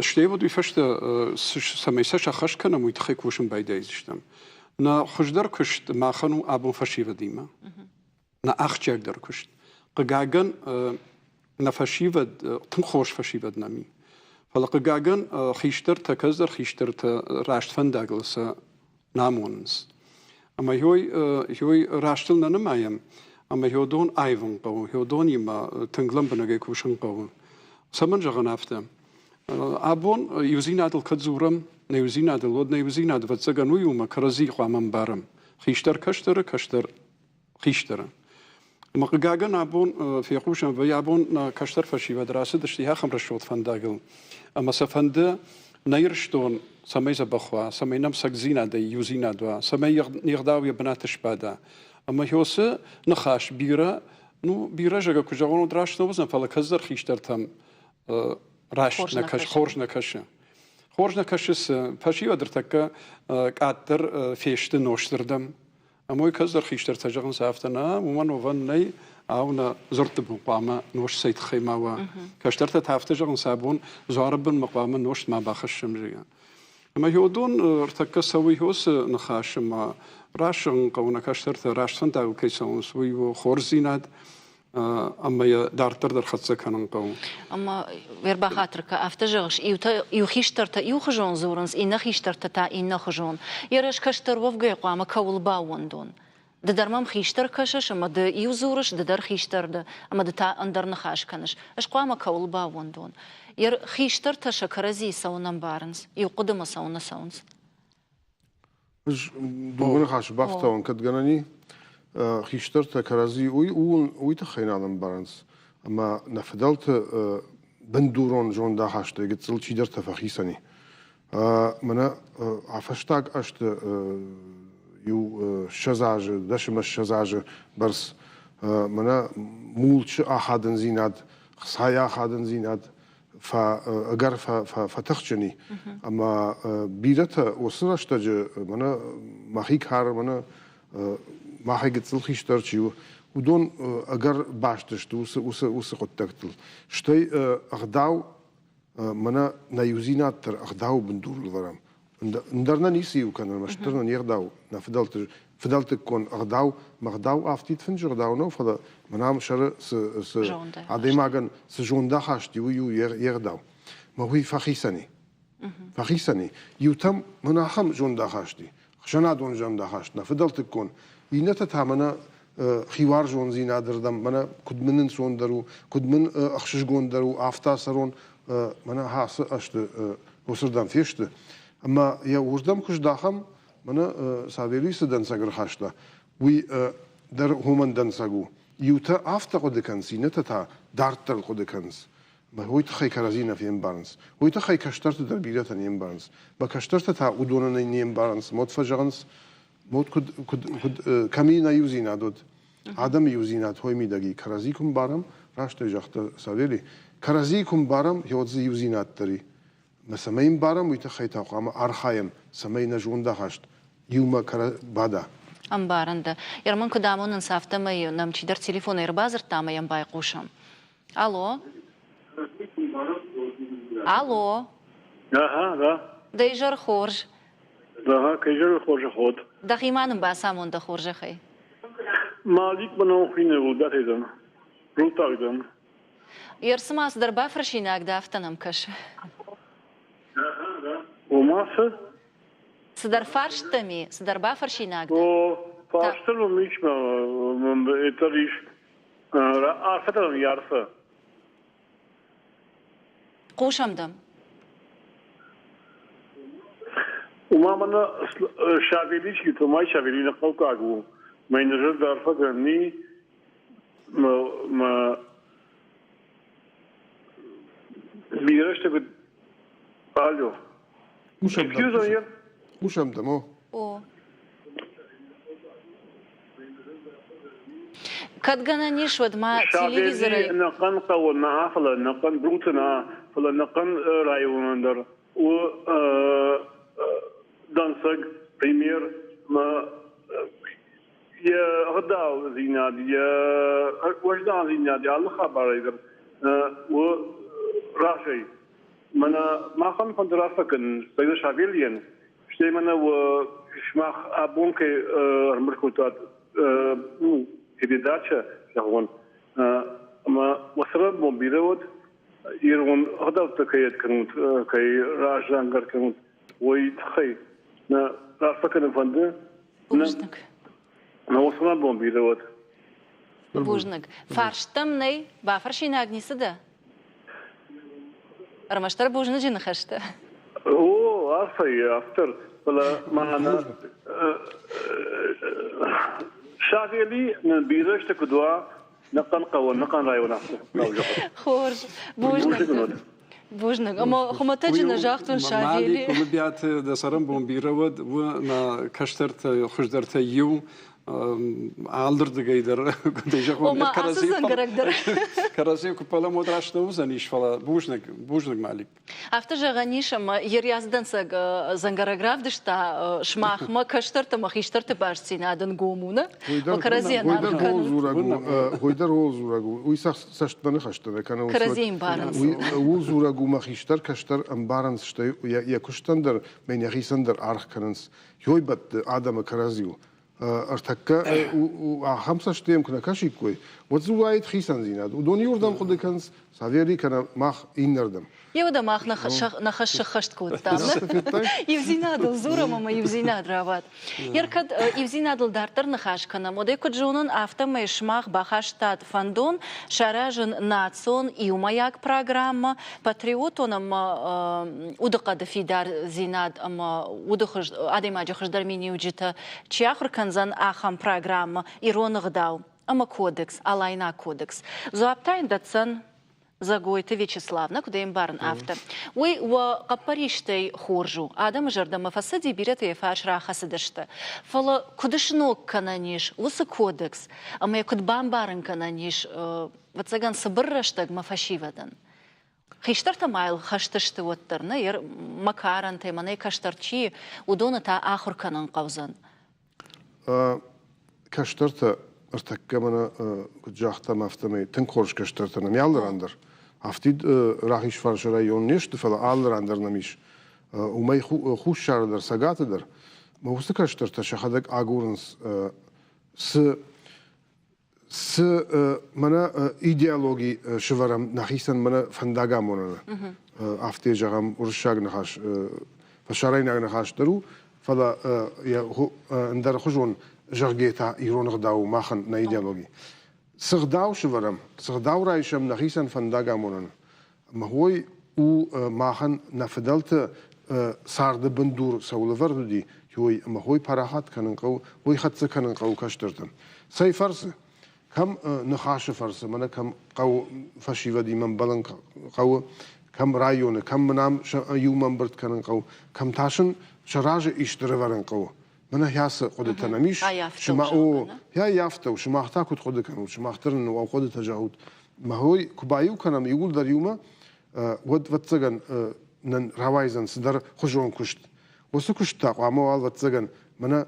Стӕй уӕд уый фӕстӕ, цӕмӕй сӕ сӕххӕст кӕнӕм, уый тыххӕй кусын байдайдзыстӕм. Нӕ хуыздӕр куыст махӕн у абон фӕсивӕдимӕ. Нӕ ахсджиагдӕр куыст. Хъыгагӕн, нӕ фӕсивӕд, тынг хорз фӕсивӕд нӕм и. Фӕлӕ хъыгагӕн, хистӕртӕ, кӕддӕр хистӕртӕ раст фӕндагыл сӕ нӕ амонынц. Ӕмӕ ёй, ёй растыл нӕ нымайӕм, ӕмӕ ёдон аивын хъӕуы, ёдонимӕ тынг лӕмбынӕгӕй кусын хъӕуы. Цӕмӕн зӕгъын афтӕ? Абон иудзинадыл кӕд дзурӕм, нӕ иудзинадыл, уӕд нӕ иудзинад, ӕвӕццӕгӕн, уый у, ӕмӕ кӕрӕдзийы хъуамӕ ӕмбарӕм. Хистӕр кӕстӕры, кӕстӕр хистӕры. Ӕмӕ хъыгагӕн абон фехъусӕм, вӕййы абон нӕ кӕстӕр фӕсивӕд рацыдысты ахӕм рӕсугъд фӕндагыл. Ӕмӕ сӕ фӕнды нӕ Ирыстон цӕмӕй дзӕбӕх уа, цӕмӕй нӕм цӕгдзинадӕй иудзинад уа, цӕмӕй не гъдау йӕ бынаты сбада. Ӕмӕ уыцы ныхас бирӕ, ну, бирӕ зӕгъгӕ куы зӕгъон, уӕд раст нӕ уыдзӕн, фӕлӕ кӕддӕр хистӕртӕм раст нӕ кӕсы, хорз нӕ кӕсы. Хорз нӕ кӕсы цы, фӕсивӕд ӕртӕккӕ къаддӕр фесты нозтырдӕм, Ӕмӕ уый кӕддӕр хистӕртӕ зӕгъынц афтӕ, нӕ, уымӕн уӕвӕн нӕй, ау нӕ дзырдты бын хъуамӕ нозт цӕй тыххӕй ма уа. Кӕстӕртӕ та афтӕ зӕгъынц, абон дзуары бынмӕ хъуамӕ нозт ма бахӕссӕм, зӕгъгӕ. Ӕмӕ уыдон ӕртӕккӕ цӕуы уыцы ныхас ӕмӕ раст зӕгъын хъӕуы, нӕ кӕстӕртӕ раст фӕндагыл кӕй цӕуынц, уый у хорздзинад ӕмӕ йӕ дарддӕр дӕр хӕццӕ кӕнын хъӕуы. Ӕмӕ ӕрбахатыр кӕ, афтӕ зӕгъыс, иутӕ иу хистӕртӕ иухуызон дзурынц, иннӕ хистӕртӕ та иннӕхуызон. Йӕ раз кӕстӕр уӕвгӕйӕ хъуамӕ кӕуыл баууӕндон? Ды дӕр мӕм хистӕр кӕсыс ӕмӕ ды иу дзурыс, ды дӕр хистӕр дӕ, ӕмӕ ды та ӕндӕр ныхас кӕныс. Ӕз хъуамӕ кӕуыл баууӕндон? Йӕ хистӕртӕ сӕ кӕрӕдзийы цӕуын ӕмбарынц, иу хъуыдымӕ цӕуын нӕ цӕуынц. Ӕз дыууӕ ныхасы бафтауын, кӕд гӕнӕн и, хистӕртӕ кӕрӕдзи уый уый тыххӕй нал ӕмбарынц, ӕмӕ нӕ фыдӕлты бындурон зондахастӕй гыццыл чидӕртӕ фӕхицӕн и. Мӕнӕ а фӕстаг ӕзты иу 20 азы, дӕс ӕмӕ 20 азы бӕрц мӕнӕ мулчы ахадындзинад, хцайы ахадындзинад ӕгӕр фӕтыхджын и. Ӕмӕ бирӕтӕ уыцы рӕстӕджы мӕнӕ мӕхи кары, мӕнӕ махӕй гыццыл хистӕр чи у, уыдон ӕгӕр баст сты уыцы хъуыддӕгтыл. Стӕй ӕгъдау, мӕнӕ нӕ иудзинад дӕр ӕгъдауы бындурыл вӕрӕм. Ӕндӕр нӕ ницы иу кӕны, ӕрмӕстдӕр нӕ не гъдау, нӕ фыдӕлты фыдӕлтыккон ӕгъдау, ме гъдау афтид фынджы ӕгъдау нӕу, фӕлӕ мӕнӕ ам сӕры цы, цы адӕймагӕн цы зондахаст и, уый у йе гъдау. Мӕ уый фӕхицӕн и. Фӕхицӕн и. Иутӕм мӕнӕ ахӕм зондахаст и, ӕхсӕнадон зондахаст, нӕ фыдӕлтыккон. Иннӕтӕ та мӕнӕ хиуарзондзинады рдӕм, мӕнӕ куыд мын ӕнцондӕр у, куыд мын ӕхсызгондӕр у, афтӕ цӕрон, мӕнӕ ацы ӕзты уыцырдӕм фесты. Ӕмӕ йӕ уырдӕм куы здахӕм, мӕнӕ Савелий цы дӕнцӕг ӕрхаста, уый дӕр уымӕн дӕнцӕг у. Иутӕ афтӕ хъуыды кӕнынц, иннӕтӕ та дарддӕр хъуыды кӕнынц. Уый тыххӕй кӕрӕдзи нӕ фембарынц. Уый тыххӕй кӕстӕрты дӕр бирӕтӕ не мбарынц. Мӕ кӕстӕртӕ та уыдонӕн не мбарынц. Мод фӕзӕгъынц, мод куыд, куыд, куыд, кӕм и нӕ иудзинад уыд. Адӕмы иудзинад хой мидӕг и. Кӕрӕдзи куы мбарӕм, раст ӕй загъта Савели, кӕрӕдзийы куы мбарӕм, гъеуӕд дзы иудзинад дӕр и. Мӕ цӕмӕй ӕмбарӕм, уый тыххӕй та хъуамӕ архайӕм, цӕмӕй нӕ зондахаст иумӕ бада. Ӕмбарын дӕ. Ерман куыд амонынц, афтӕмӕй нӕм чидӕр телефонӕй ӕрбадзырдта ӕмӕ йӕм байхъусӕм. Алло? Алло? Ага, да. Дӕ изӕр хорз. Ага, кӕй зӕры хорзӕх уӕд. Дӕхимӕ нын бацамон дӕ хорзӕхӕй. Малик мӕнӕу хуины улдатӕй дӕн. Рутаг дӕн. Ер цыма цыдӕр бафӕрсинаг дӕ, афтӕ нӕм кӕсы. Ома цы? Цыдӕр фарст дӕм и, цыдӕр бафӕрсинаг дӕ? О, фарсты мӕм ис, это ис. Арфӕ дӕм и арфӕ. Хъусӕм дӕм. Уымӕ мӕнӕ Савелички, Томай Савели нӕ хъӕуккаг у. Мӕ йын зӕрдӕ арфӕ кӕнни, мӕ бирӕ рӕстӕг уыд. Алло. Хъусӕм дӕм. Хъусӕм дӕм, о. О. Кӕд гӕнӕн ис, уӕд ма телевизорӕй... Ӕнӕхъӕн хъӕуы нӕ, фӕлӕ ӕнӕхъӕн Бруты нӕ, фӕлӕ ӕнӕхъӕн районӕн дӕр у дӕнцӕг, пример. Йӕ ӕгъдаудзинад, йӕ уӕздандзинад, йӕ алы хабарӕй дӕр у разӕй. Мӕнӕ махӕн фӕнды рарфӕ кӕнын Стӕй Савелийӕн, стӕй мӕнӕ сымах абон кӕй ӕрӕмбырд кодтат, ну, передача, зӕгъон, ӕмӕ уӕ цӕрӕнбон бирӕ уӕд, ирон ӕгъдӕуттӕ кӕй кӕнут, кӕй разӕнгард кӕнут, уый тыххӕй нӕ рарфӕ кӕнын фӕнды. Бузныг. Нӕ уыцы бон бирӕ уӕд. Бузныг. Фарст дӕм нӕй? Бафӕрсинаг ницы дӕ? Ӕрмӕстдӕр бузныджы ныхӕстӕ. О, арфӕйы автор, фӕлӕ мӕнӕ Савели нын бирӕ сты куыд уа, нӕхъӕн хъӕуӕн, нӕхъӕн район афтӕ. Хорз, бузныг. Бузныг. Ӕмӕ хуымӕтӕджы нӕ загътон Савели. Хъуылымбиаты дӕ цӕрӕнбон бирӕ уӕд, у нӕ кӕстӕртӕ, хуыздӕртӕй иу. Алырдыгӕй дӕр, куыд зӕгъон, Ома, ацы дзӕнгӕрӕг дӕр. Кӕрӕдзийы куы ппӕлӕм, уӕд раст нӕ уыдзӕнис, фӕлӕ бузныг, бузныг, Малик. Афтӕ зӕгъӕн ис, ӕмӕ Ерьяз дӕнцӕг дзӕнгӕрӕг равдыста сымахмӕ кӕстӕрты ӕмӕ хистӕрты бастдзинад ӕнгом у, нӕ? Кӕрӕдзийӕн аргъ кӕнут. Уый дӕр ууыл дзурӕг у. Уый цӕстмӕ ныхӕстӕ нӕ кӕны. Кӕрӕдзийы ӕмбарынц. Ууыл дзурӕг у, мӕ хистӕр кӕстӕр ӕмбарынц, стӕй йӕ куыстӕн дӕр, мӕ йӕхицӕн дӕр аргъ кӕнынц. Ёй бӕтты адӕмы кӕрӕдзиуыл. Ӕртӕккӕ ахӕм цӕсты йӕм куы нӕ кӕсиккой, уӕд дзы уаид хицӕндзинад. Уыдон иуырдӕм хъуыды кӕнынц, Савели кӕнӕ мах иннӕрдӕм. Еуӕдӕ мах нӕ хӕс сӕххӕст кодтам. Иудзинадыл дзурӕм ӕмӕ иудзинад рауад. Ер кӕд иудзинадыл дарддӕр ныхас кӕнӕм, уӕд ӕй куыд зонын, афтӕмӕй сымах бахастат фӕндон саразын национ иумӕйаг программӕ патриотон ӕмӕ удыхъӕды фидардзинад ӕмӕ уды адӕймаджы хуыздӕр миниуджытӕ чи ахуыр кӕндзӕн, ахӕм программӕ «Ирон ӕгъдау» ӕмӕ кодекс, Алайнаг кодекс. Дзуапп та йын дӕтдзӕн Дзӕгойты Вячеслав, нӕ куыд ӕмбарын, афтӕ. Уый уӕ хъӕппӕристӕй хорз у. Адӕмы зӕрдӕмӕ фӕцыди, бирӕтӕ йӕ фарс рахӕцыдысты. Фӕлӕ куыд сног кӕнӕн ис уыцы кодекс ӕмӕ йӕ куыд бамбарын кӕнӕн ис, ӕвӕццӕгӕн, цыбыр рӕстӕгмӕ фӕсивӕдӕн? Хистӕртӕ ма йыл хӕст сты уӕддӕр, нӕ мӕ карӕнтӕ, мӕнӕй кӕстӕр чи, уыдоны та ахуыр кӕнын хъӕудзӕн. Кӕстӕртӕ ӕртӕккӕ мӕнӕ куыд загътам, афтӕмӕй тынг хорз кӕстӕртӕ нӕм алы ран дӕр. Афтид Рахизфарсы район не сты, фӕлӕ алы ран дӕр нӕм ис. Уымӕй Хуссары дӕр, Цӕгаты дӕр. Мӕ уыцы кӕстӕртӕ сӕхӕдӕг агурынц, цы цы мӕнӕ идеологи сывӕрӕм нӕхицӕн мӕнӕ фӕндагамонӕны, афтӕ зӕгъӕм, уырыссаг ныхас, фӕсарӕйнаг ныхас дӕр у, фӕлӕ йӕ ӕндӕрхуызон зӕгъгӕ та ирон ӕгъдау у махӕн нӕ идеологи. Цы гъдау сывӕрӕм, цы гъдау райсӕм нӕхицӕн фӕндагамонӕн, ӕмӕ уый у махӕн нӕ фыдӕлты царды бындур цӕуыл ӕвӕрд уыди, уый ӕмӕ уый парахат кӕнын хъӕуы, уый хӕццӕ кӕнын хъӕуы кӕстӕртӕн. Цӕй фӕрцы? Кӕм ныхасы фӕрцы, мӕнӕ кӕм хъӕуы фӕсивӕдимӕ ӕмбӕлын хъӕуы, кӕм районы, кӕм мын ам иумӕ ӕмбырд кӕнын хъӕуы, кӕм та сын сӕ разы исты рывӕрын хъӕуы. Мӕнӕ хӕцы хъуыдытӕ нӕм ис. О, афтӕ у. Сымах та куыд хъуыды кӕнут? Сымах дӕр нын уӕ хъуыдытӕ зӕгъут. Мӕ куы баиу кӕнӕм иууылдӕр иумӕ, уӕд, ӕвӕццӕгӕн, нын рауайдзӕн цыдӕр хуызон куыст. Уыцы куыст та хъуамӕ уал, ӕвӕццӕгӕн, мӕнӕ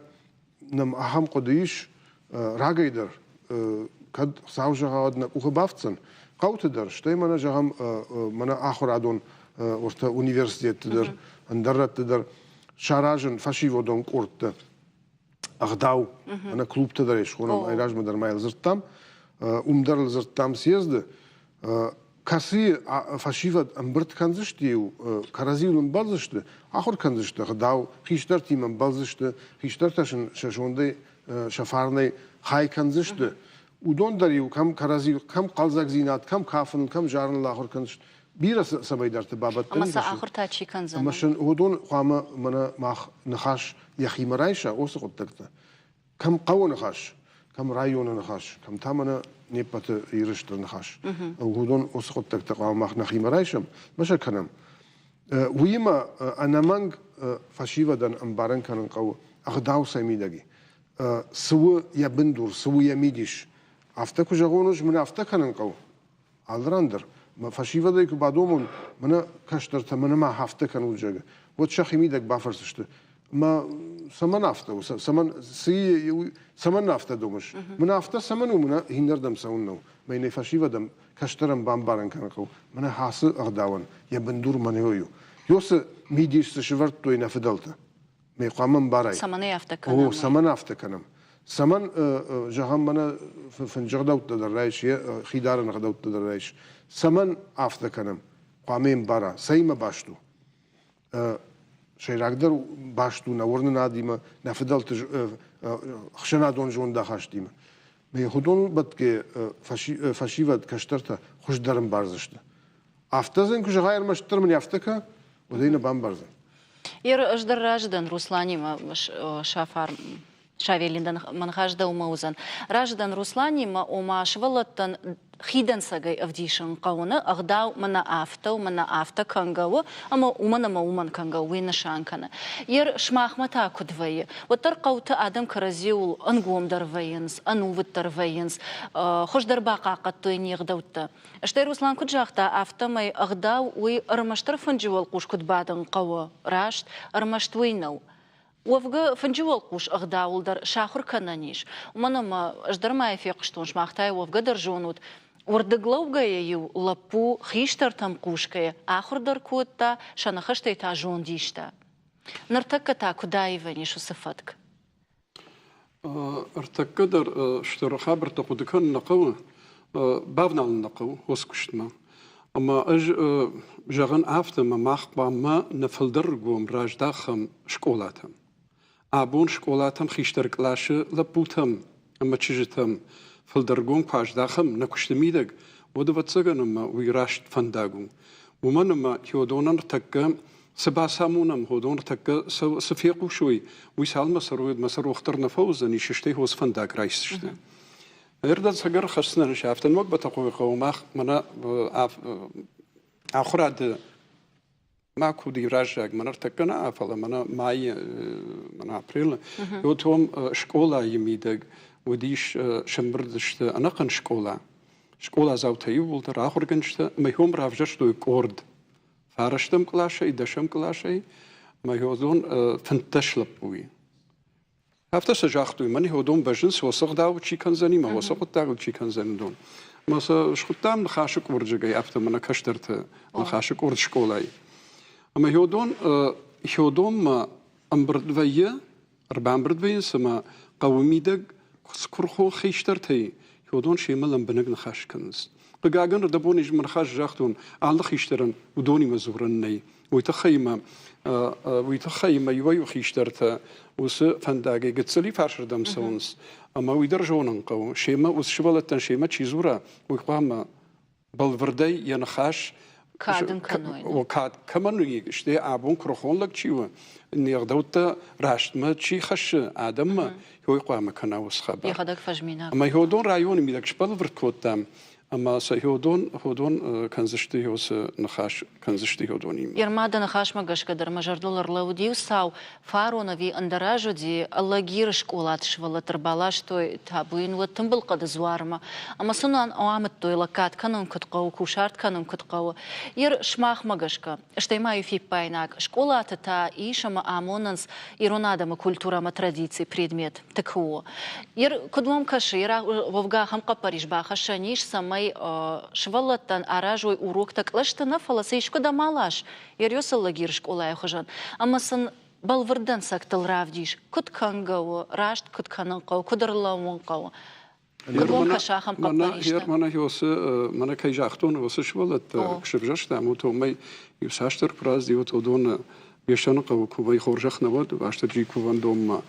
нӕм ахӕм хъуыды ис рагӕй дӕр, кӕд Хуыцау зӕгъа, уӕд нӕ къухы бафтдзӕн. Хъӕуты дӕр, стӕй мӕнӕ зӕгъӕм, мӕнӕ ахуырадон уӕртӕ университетты дӕр, ӕндӕр рӕтты дӕр саразын фӕсивӕдон къордтӕ, ӕгъдау, мӕнӕ клубтӕ дӕр ӕй схонӕм, айразмӕ дӕр ма йыл дзырдтам, уым дӕр ыл дзырдтам съезды, кӕцыйы фӕсивӕд ӕмбырд кӕндзысты-иу, кӕрӕдзиуыл ӕмбӕлдзысты, ахуыр кӕндзысты ӕгъдау, хистӕртимӕ ӕмбӕлдзысты, хистӕртӕ сын сӕ зондӕй, сӕ фарнӕй хай кӕндзысты. Уыдон дӕр-иу кӕм кӕрӕдзи, кӕм хъӕлдзӕгдзинад, кӕм кафын, кӕм зарыныл ахуыр кӕндзысты. Бирӕ цӕмӕйдӕрты бабӕттӕн. Ӕмӕ сӕ ахуыр та чи кӕндзӕн? Ӕмӕ сын уыдон хъуамӕ мӕнӕ мах ныхас йӕхимӕ райса, уыцы хъуыддӕгтӕ. Кӕм хъӕуы ныхас, кӕм районы ныхас, кӕм та мӕнӕ не ппӕты Иры стыр ныхас. Уыдон уыцы хъуыддӕгтӕ хъуамӕ мах нӕхимӕ райсӕм, мӕ сӕ кӕнӕм. Уыимӕ ӕнӕмӕнг фӕсивӕдӕн ӕмбарын кӕнын хъӕуы ӕгъдау сӕ мидӕг и. Цы у йӕ бындур, цы у йӕ мидис. Афтӕ куы зӕгъон, ӕз мын афтӕ кӕнын хъӕуы. Алы ран дӕр мӕ фӕсивӕдӕй куы бадомон, мӕнӕ кӕстӕртӕ, мӕнӕ ма афтӕ кӕнут, зӕгъы, уӕд сӕхимидӕг бафӕрсдзысты, мӕ цӕмӕн афтӕ у, цӕмӕн, цы, цӕмӕн афтӕ домыс? Мӕнӕ афтӕ цӕмӕн у, мӕнӕ иннӕрдӕм цӕуын нӕу. Мӕ йын фӕсивӕдӕн кӕстӕрӕн бамбарын кӕнын хъӕуы, мӕнӕ ацы ӕгъдауӕн йӕ бындур мӕнӕ у. Ёсы мидис цы сывӕрдтой нӕ фыдӕлтӕ. Ме хъуамӕ ӕмбарай. Цӕмӕн ӕй афтӕ кӕнӕм? О, цӕмӕн афтӕ кӕнӕм? Цӕмӕн, зӕгъӕм, мӕнӕ фынджы ӕгъдӕуттӕ дӕр райс, йе хидарӕн ӕгъдӕуттӕ дӕр райс. Цӕмӕн афтӕ кӕнӕм? Хъуамӕ ӕмбара, цӕимӕ баст у? Сӕйрагдӕр баст у нӕ уырнынадимӕ, нӕ фыдӕлты ӕхсӕнадон зондахастимӕ. Ме хуыдон бӕтгӕ фӕсивӕд, кӕстӕртӕ хуыздӕр ӕмбардзысты. Афтӕ зын куы зӕгъай, ӕрмӕстдӕр мын афтӕ кӕ, уӕд ӕй нӕ бамбардзӕн. Ер, ӕз дӕр разы дӕн Русланимӕ, Сафар Савелин дӕн, мӕ ныхас дӕумӕ уыдзӕн. Разы дӕн Русланимӕ, ома сывӕллӕттӕн хидӕнцӕгӕй ӕвдисын хъӕуы нӕ ӕгъдау мӕнӕ афтӕ у, мӕнӕ афтӕ кӕнгӕ у, ӕмӕ уымӕн ӕмӕ уымӕн кӕнгӕ у, уый нысан кӕны. Ер, сымахмӕ та куыд вӕййы? Уӕддӕр хъӕуты адӕм кӕрӕдзиуыл ӕнгомдӕр вӕййынц, ӕнувыддӕр вӕййынц, хуыздӕр бахъахъхъӕдтой не гъдӕуттӕ. Стӕй Руслан куыд загъта, афтӕмӕй ӕгъдау уый ӕрмӕстдӕр фынджы уӕлхъус куыд бадын хъӕуы, раст, ӕрмӕст уый нӕу. Уӕвгӕ, фынджы уӕлхъус ӕгъдауыл дӕр сахуыр кӕнӕн ис, уымӕн ӕмӕ ӕз дӕр ма йӕ фехъуыстон, сымах та йӕ уӕвгӕ дӕр зонут, уырдыглӕугӕйӕ-иу лӕппу хистӕртӕм хъусгӕйӕ ахуыр дӕр кодта, сӕ ныхӕстӕй та зонд иста. Ныртӕккӕ та куыд аивӕн ис уыцы фӕтк? Ӕртӕккӕ дӕр стыр хабӕрттӕ хъуыды кӕнын нӕ хъӕуы, бавналын нӕ хъӕуы уыцы куыстмӕ. Ӕмӕ ӕз зӕгъын афтӕ, ӕмӕ мах хъуамӕ нӕ фылдӕр ргом раздахӕм скъолатӕм. Абон скъолатӕм хистӕр къласы лӕппутӕм ӕмӕ чызджытӕм фылдӕр ргом куы аздахӕм нӕ куысты мидӕг, уӕд ӕвӕццӕгӕн ӕмӕ уый раст фӕндаг у. Уымӕн ӕмӕ Теодонӕн ӕртӕккӕ цы бацамонӕм, уыдон ӕртӕккӕ цы фехъусой, уый цалынмӕ цӕрой, уӕдмӕ сӕ рох дӕр нӕ фӕуыдзӕнис, стӕй хорз фӕндаг райсдзысты. Ӕрдӕн цӕгӕр хӕсдзынӕн афтӕ ног Бӕтӕхъойы хъӕуы мах мӕнӕ ахуырады ма куыд и раззаг, мӕнӕ ӕртӕккӕ нӕ, фӕлӕ мӕнӕ майы, мӕнӕ апрелы, вот уым скъолайы мидӕг уыдис, сӕмбырд сты ӕнӕхъӕн скъола. Скъоладзаутӕ иууылдӕр ахуыргӕнджытӕ ӕмӕ уым равзӕрстой къорд фарӕстӕм къласӕй, дӕсӕм къласӕй ӕмӕ уыдон 15 лӕппуйы. Афтӕ сӕ загътой, мӕн уыдон бӕззынц, уыцы ӕгъдау чи кӕндзӕни, мӕ уыцы хъуыддагыл чи кӕндзӕни, уыдон. Мӕ сӕ схуыдтам ныхасы къорджыгӕй, афтӕ мӕнӕ кӕстӕрты ныхасы къорд скъолайы. Ӕмӕ уыдон уыдонмӕ ӕмбырд вӕййы Ӕрбамбырд вӕййынц ӕмӕ хъӕуы мидӕг куырыхон хистӕртӕй уыдон семӕ лӕмбынӕг ныхас кӕнынц. Хъыгагӕн, рдӕбон ис мӕ ныхас загътон, алы хистӕрӕн уыдонимӕ дзурӕн нӕй. Уый тыххӕй ма уый тыххӕй ма иуӕй-иу хистӕртӕ уыцы фӕндагӕй гыццыли фарсырдӕм цӕуынц, ӕмӕ уый дӕр зонын хъӕуы. Семӕ уыцы сывӕллӕттӕн семӕ чи дзура, уый хъуамӕ бӕлвырдӕй йӕ ныхас. Кад ын кӕной. Кад кӕмӕн у, стӕй абон куырыхон лӕг чи у, не гъдӕуттӕ рӕстмӕ чи хӕссы адӕммӕ, уый хъуамӕ кӕна уыцы хабар. Йӕхӕдӕг фӕзминаг. Ӕмӕ уыдон районы мидӕг сбӕлвырд кодтам, ӕмӕ сӕ уыдон уыдон кӕндзысты уыцы ныхас кӕндзысты уыдонимӕ. Ерма дӕ ныхасмӕ гӕсгӕ дӕр мӕ зӕрдыл ӕрлӕууыд иу цау, фарон ӕви ӕндӕр аз уыди, Алагиры скъолаты сывӕллӕтты ӕрбаластой табу йын уӕд тымбыл хъӕды дзуармӕ ӕмӕ сын амыдтой лӕггад кӕнын куыд хъӕуы, кусарт кӕнын куыд хъӕуы. Ер сымахмӕ гӕсгӕ, стӕй ма иу фиппаинаг, скъолаты та ис ӕмӕ амонынц ирон адӕмы культурӕ ӕмӕ традици предмет ТКО. Ер куыд уӕм кӕсы, ер уӕвгӕ ахӕм хъӕппӕрис бахӕссӕн ис, цӕмӕй сывӕллӕттӕн аразой уроктӕ кълӕсты нӕ, фӕлӕ сӕ искуыдӕм алас, Ериосы лагеры скъолайы хуызӕн, ӕмӕ сын бӕлвырд дӕнцӕгтыл равдис, куыд кӕнгӕ у, раст куыд кӕнын хъӕуы, куыд ӕрлӕууын хъӕуы. Куыд уӕм кӕсы ахӕм хъӕппӕристӕ? Мӕнӕ уыцы, мӕнӕ кӕй загътон, уыцы сывӕллӕттӕ куы сывзӕрстам, уымӕй иу цасдӕр куы рацыди, уӕд уыдоны Беслӕны хъӕуы кувӕй хорзӕх нӕ уӕд, Уастырджийы кувӕндонмӕ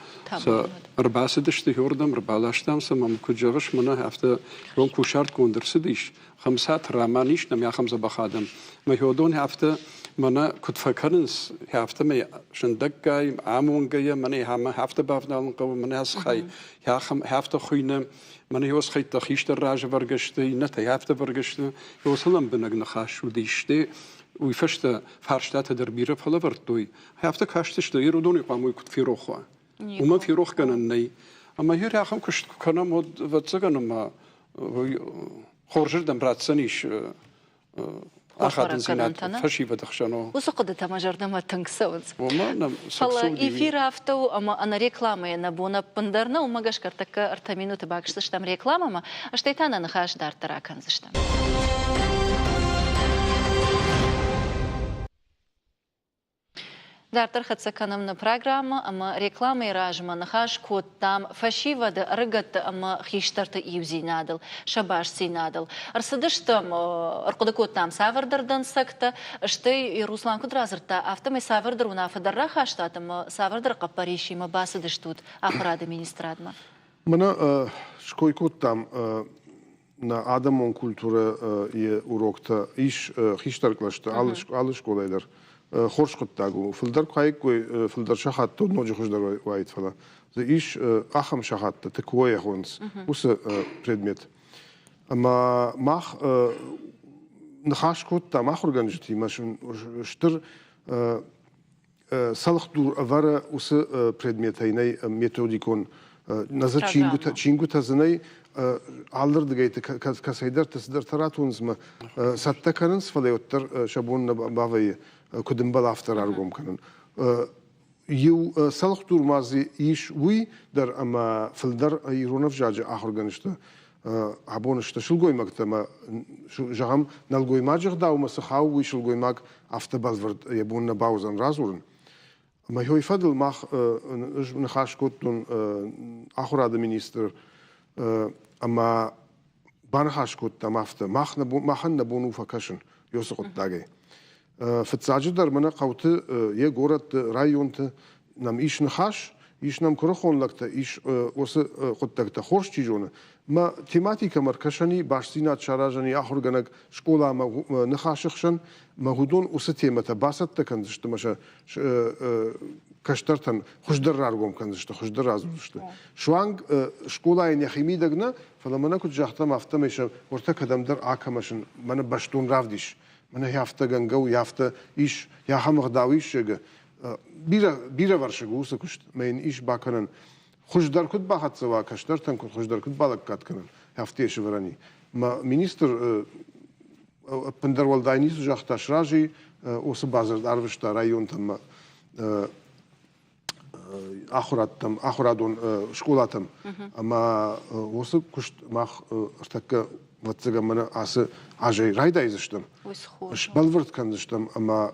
сӕ ӕрбацыдысты иуырдӕм, ӕрбаластам сӕ, мӕм куыд зӕгъыс, мӕнӕ афтӕ рон кусартгонд ӕрцыдис, Хӕмыцаты Раман ис нӕм ахӕм дзӕбӕх адӕм. Мӕ уыдон афтӕ мӕнӕ куыд фӕкӕнынц, афтӕмӕй сындӕггай, амонгӕйӕ, мӕнӕ афтӕ бавналын хъӕуы, мӕнӕ ацы хай афтӕ хуыйны, мӕнӕ уыцы хӕйттӕ хистӕр разӕвӕргӕ сты, иннӕтӕ афтӕ вӕргӕ сты. Уыцы лӕмбынӕг ныхас уыдис. Уый фӕстӕ фарстатӕ дӕр бирӕ фӕлӕвӕрдтой. Афтӕ кастысты, Ирыдоны хъуамӕ уый куыд ферох уа. Уымӕн ферохгӕнӕн нӕй. Ӕмӕ йӕ ахӕм куыст куы кӕнӕм, уӕд, ӕвӕццӕгӕн, ӕмӕ хорзырдӕм ратдзӕнис ахадындзинад фӕсивӕды хсӕн. Уыцы хъуыдытӕ мӕ зӕрдӕмӕ тынг цӕуынц. Фӕлӕ эфир афтӕ у, ӕмӕ ӕнӕ рекламӕйӕ нӕ бон ӕппындӕр нӕу, уымӕ гӕсгӕ ӕртӕккӕ 3 минуты бакӕсдзыстӕм рекламӕмӕ, стӕй та нӕ ныхас дарддӕр акӕндзыстӕм. Дарддӕр хӕццӕ кӕнӕм нӕ программӕ ӕмӕ рекламӕйы размӕ ныхас кодтам фӕсивӕды, ӕрыгӕтты ӕмӕ хистӕрты иудзинадыл, сӕ бастдзинадыл. Ӕрцыдыстӕм, ӕрхъуыды кодтам цавӕрдӕр дӕнцӕгтӕ, стӕй Руслан куыд радзырдта, афтӕмӕй цавӕрдӕр уынаффӕ дӕр рахастат ӕмӕ цавӕрдӕр хъӕппӕрисимӕ бацыдыстут ахуырады министрадмӕ. Мӕнӕ ской кодтам нӕ адӕмон культурӕйы уроктӕ ис хистӕр кълӕсты алы скъолайы дӕр. Хорз хъуыддаг у. Фылдӕр куы хаиккой, фылдӕр сахаттӕ ноджы хуыздӕр уаид, фӕлӕ дзы ис ахӕм сахаттӕ, ТКО-йӕ хонынц уыцы предмет. Ӕмӕ мах ныхас кодтам ахуыргӕнджытимӕ, стыр цӕлхдур ӕвӕры уыцы предметӕй нӕй методикон нӕ дзы чингуытӕ, чингуытӕ дзы нӕй алырдыгӕй кӕцӕйдӕрты цыдӕртӕ ратонынц ӕмӕ цӕттӕ кӕнынц, фӕлӕ уӕддӕр сӕ бон нӕ бавӕййы, куыд ӕмбӕлы, афтӕ раргом кӕнын. Иу цӕлхдур ма дзы ис уый дӕр, ӕмӕ фылдӕр ирон ӕвзаджы ахуыргӕнджытӕ абон сты сылгоймӕгтӕ ӕмӕ, зӕгъӕм, нӕлгоймаджы ӕгъдаумӕ цы хауы, уый сылгоймаг афтӕ бӕлвырд йӕ бон нӕ бауыдзӕн радзурын. Ӕмӕ уый фӕдыл мах ныхас кодтон ахуырады министр ӕмӕ баныхас кодтам афтӕ, мах нӕ бон, махӕн нӕ бон у фӕкӕсын уыцы хъуыддагӕй. Фыццаджыдӕр мӕнӕ хъӕуты, йе горӕтты, районты нӕм ис ныхас, ис нӕм куырыхон лӕгтӕ, ис уыцы хъуыддӕгтӕ хорз чи зоны. Мӕ тематикӕмӕ ӕркӕсӕни, бастдзинад саразӕни ахуыргӕнӕг скъоламӕ ныхасы хсӕн, мӕ уыдон уыцы темӕтӕ бацӕттӕ кӕндзысты мӕ сӕ кӕстӕртӕн хуыздӕр раргом кӕндзысты, хуыздӕр радзурдзысты. Суанг скъолайы нӕхи мидӕг нӕ, фӕлӕ мӕнӕ куыд загътам, афтӕмӕй сӕ уӕртӕ кӕдӕмдӕр акӕмӕсын, мӕнӕ бӕстон равдис, мӕнӕ афтӕ гӕнгӕ у, афтӕ ис, ахӕм ӕгъдау ис, зӕгъгӕ. Бирӕ, бирӕвӕрсыг у уыцы куыст, мӕ йын ис бакӕнӕн. Хуыздӕр куыд бахӕццӕ уа, кӕстӕртӕн куыд хуыздӕр куыд балӕггад кӕнӕн, афтӕ йӕ сӕвӕрӕн и. Мӕ министр ӕппындӕр уӕлдай ницы загъта, сразы уыцы бадзырд арвыста районтӕм ахуырадтӕм, ахуырадон скъолатӕм. Ӕмӕ уыцы куыст мах ӕртӕккӕ, ӕвӕццӕгӕн, мӕнӕ ацы азӕй райдайдзыстӕм, сбӕлвырд кӕндзыстӕм ӕмӕ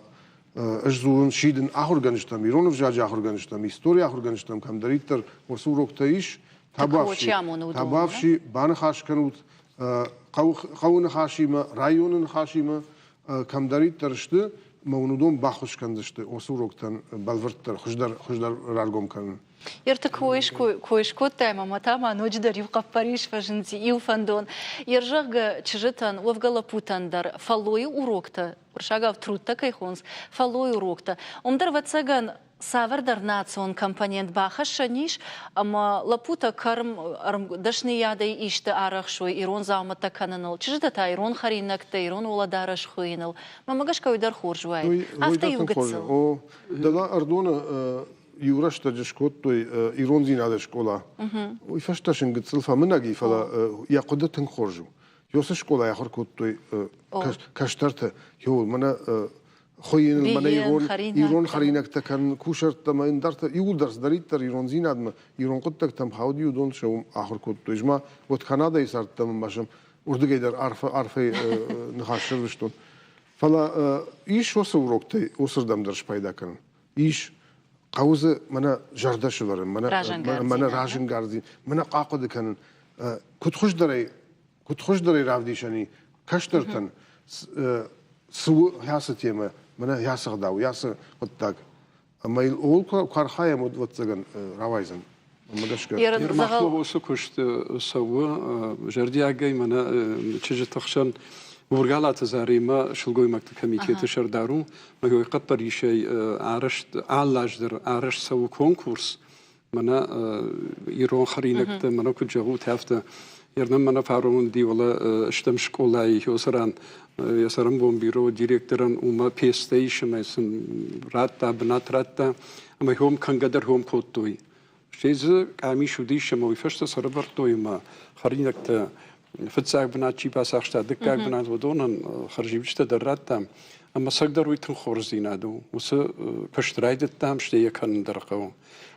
ӕз дзурын, сидын ахуыргӕнджытӕм, ирон ӕвзаджы ахуыргӕнджытӕм, историйы ахуыргӕнджытӕм, кӕмдӕриддӕр уыцы уроктӕ ис, табуафси, табуафси, баныхас кӕнут хъӕуы ныхасимӕ, районы ныхасимӕ, кӕмдӕриддӕр сты, ӕмӕ уын уыдон баххуыс кӕндзысты уыцы уроктӕн бӕлвырддӕр, хуыздӕр, хуыздӕр раргом кӕнын. Ерты кой скодтай ӕмӕ та ма ноджыдӕр иу хъӕппӕрис фӕзынди, иу фӕндон. Ер зӕгъгӕ, чызджытӕн, уӕвгӕ лӕппутӕн дӕр фӕллойы уроктӕ, уырыссагау трудтӕ кӕй хонынц, фӕллойы уроктӕ, уым дӕр, ӕвӕццӕгӕн, цавӕрдӕр национ компонент бахӕссӕн ис, ӕмӕ лӕппутӕ кӕрм дӕсныйадӕй исты арӕхсой ирон дзаумӕттӕ кӕныныл, чызджытӕ та ирон хӕринӕгтӕ, ирон уӕлӕдарӕс хуыйыныл. Мӕнмӕ гӕсгӕ уый дӕр хорз уаид. Афтӕ иу гыццыл. О, дӕлӕ Ӕрдоны иу рӕстӕджы скодтой ирондзинады скъола. Уый фӕстӕ сын гыццыл фӕмынӕг и, фӕлӕ йӕ хъуыды тынг хорз у. Уыцы скъолайы ахуыр кодтой кӕстӕртӕ. Мӕнӕ хуыйыныл, мӕнӕ ирон, ирон хӕринӕгтӕ кӕнын, кусӕрттӕ ӕмӕ ӕндӕртӕ, иууылдӕр цыдӕриддӕр ирондзинадмӕ, ирон хъуыддӕгтӕм хауди, уыдон сӕ уым ахуыр кодтой. Ӕз ма уӕд Канадӕйы цардтӕн ӕмӕ сӕм уырдыгӕй дӕр арфӕ, арфӕйы ныхас сӕрвыстон. Фӕлӕ ис уыцы уроктӕй уыцырдӕм дӕр спайда кӕнын. Ис хъӕуы дзы мӕнӕ зӕрдӕ сывӕрын, мӕнӕ, мӕнӕ разӕнгарддзинад, мӕнӕ хъахъуыды кӕнын. Куыд хуыздӕрӕй, куыд хуыздӕрӕй равдисӕн и кӕстӕртӕн, цы у ацы темӕ, мӕнӕ ацы ӕгъдау, ацы хъуыддаг. Ӕмӕ йыл ууыл куы архайӕм, уӕд, ӕвӕццӕгӕн, рауайдзӕн. Уымӕ гӕсгӕ. Махмӕ уыцы куыст цӕуы зӕрдиагӕй мӕнӕ чызджыты хсӕн Бургалаты Заремӕ сылгоймӕгты комитеты сӕрдар у. Мӕ хъӕппӕрисӕй арӕзт алы аз дӕр арӕзт цӕуы конкурс. Мӕнӕ ирон хӕринӕгтӕ, мӕнӕ куыд зӕгъут, афтӕ. Ернӕ мӕнӕ фарон диуӕлӕ стӕм скъолайы йоцыран йӕ цӕрӕнбон бюро директорӕн уымӕ пестӕ ис ӕмӕ сын радта, бынат радта ӕмӕ хом кӕнгӕ дӕр хом кодтой. Стӕй дзы къамис уыдис ӕмӕ уый фӕстӕ сӕрӕвӕрдтой ӕмӕ хӕринӕгтӕ фыццаг бынат чи бацахста, дыккаг бынат уыдонӕн хӕрзиуджытӕ дӕр радтам. Ӕмӕ цӕгдӕр уый тынг хорздзинад у. Уыцы куыст райдыдтам, стӕй йӕ кӕнын дӕр хъӕуы.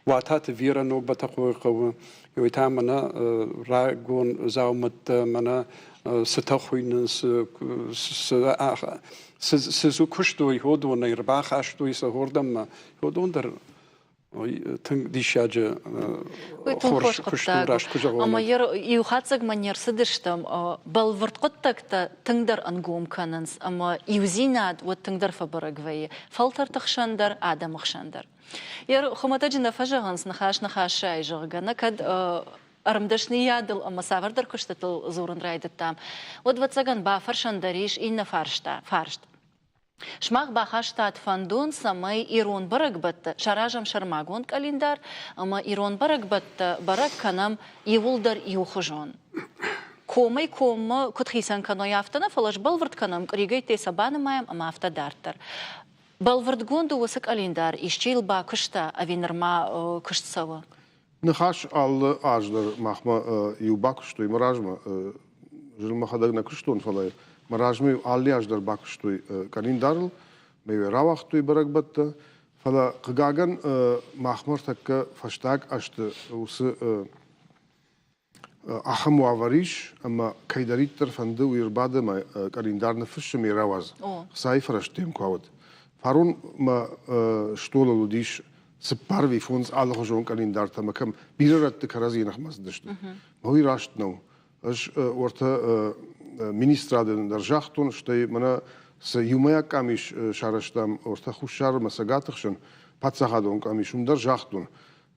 Уататы Вера ног Бӕтӕхъойы хъӕуы, уый та мӕнӕ рагон дзаумӕттӕ, мӕнӕ цытӕ хуыйнынц, цы цы куыстой, уыдонӕй ӕрбахастой сӕ гордӕммӕ. Уыдон дӕр тынг диссаджы хорз куыст у, раст куы зӕгъон. Ӕмӕ иу хатдзӕгмӕ не рцыдыстӕм, бӕлвырд хъуыддӕгтӕ тынгдӕр ӕнгом кӕнынц ӕмӕ иудзинад уӕд тынгдӕр фӕбӕрӕг вӕййы фӕлтӕрты хсӕн дӕр, адӕмы хсӕн дӕр. Йӕ хуымӕтӕджы нӕ фӕзӕгъынц ныхас ныхасӕй, зӕгъгӕ, нӕ кӕд ӕрмдӕсныйадыл ӕмӕ цавӕрдӕр куыстытыл дзурын райдыдтам, уӕд, ӕвӕццӕгӕн, бафӕрсӕн дӕр ис иннӕ фарста, фарст. Сымах бахастат фӕндон, цӕмӕй ирон бӕрӕгбӕттӕ саразӕм сӕрмагонд къӕлиндар ӕмӕ ирон бӕрӕгбӕттӕ бӕрӕг кӕнӕм иууылдӕр иухуызон. Комӕй коммӕ куыд хицӕн кӕной, афтӕ нӕ, фӕлӕ сбӕлвырд кӕнӕм, къуыригӕйттӕй сӕ банымайӕм ӕмӕ афтӕ дарддӕр. Бӕлвырдгонд у уыцы къӕлиндар, исчи йыл бакуыста ӕви нырма куыст цӕуы? Ныхас алы аз дӕр махмӕ иу бакуыстой мӕ размӕ. Зын мӕхӕдӕг нӕ куыстон, фӕлӕ мӕ размӕ алы аз дӕр бакуыстой къӕлиндарыл, мӕ рауагътой бӕрӕгбӕттӕ. Фӕлӕ, хъыгагӕн, махмӕ ӕртӕккӕ фӕстаг ӕзты уыцы ахӕм уавӕр ис, ӕмӕ кӕйдӕриддӕр фӕнды, уый ӕрбады ӕмӕ къӕлиндар ныффыссы ме рауадз. Хцайы фӕрӕзтӕ йӕм куы ауад. Фарон мӕ стъолыл уыдис цыппар ӕви фондз алыхуызон къӕлиндартӕ ӕмӕ кӕм бирӕ рӕтты кӕрӕдзийы ныхмӕ цыдысты. Мӕ уый раст нӕу. Ӕз уӕртӕ министрады дӕр загътон, стӕй мӕнӕ цы иумӕйаг къамис сарӕзтам уӕртӕ Хуссар ӕмӕ Цӕгаты хсӕн, паддзахадон къамис, уым дӕр загътон,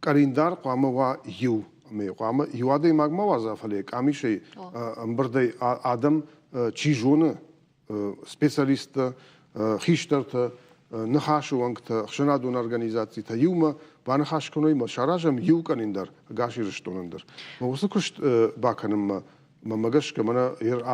къӕлиндар хъуамӕ уа иу. Ӕмӕ хъуамӕ иу адӕймаг ма уадза, фӕлӕ къамисӕй ӕмбырдӕй адӕм чи зоны, специалисттӕ, хистӕртӕ, ныхасы уӕнгтӕ, ӕхсӕнадон организацитӕ иумӕ баныхас кӕной ӕмӕ саразӕм иу къӕлиндар ӕгас Ирыстонӕн дӕр. Уыцы куыст бакӕнынмӕ мӕнмӕ гӕсгӕ мӕнӕ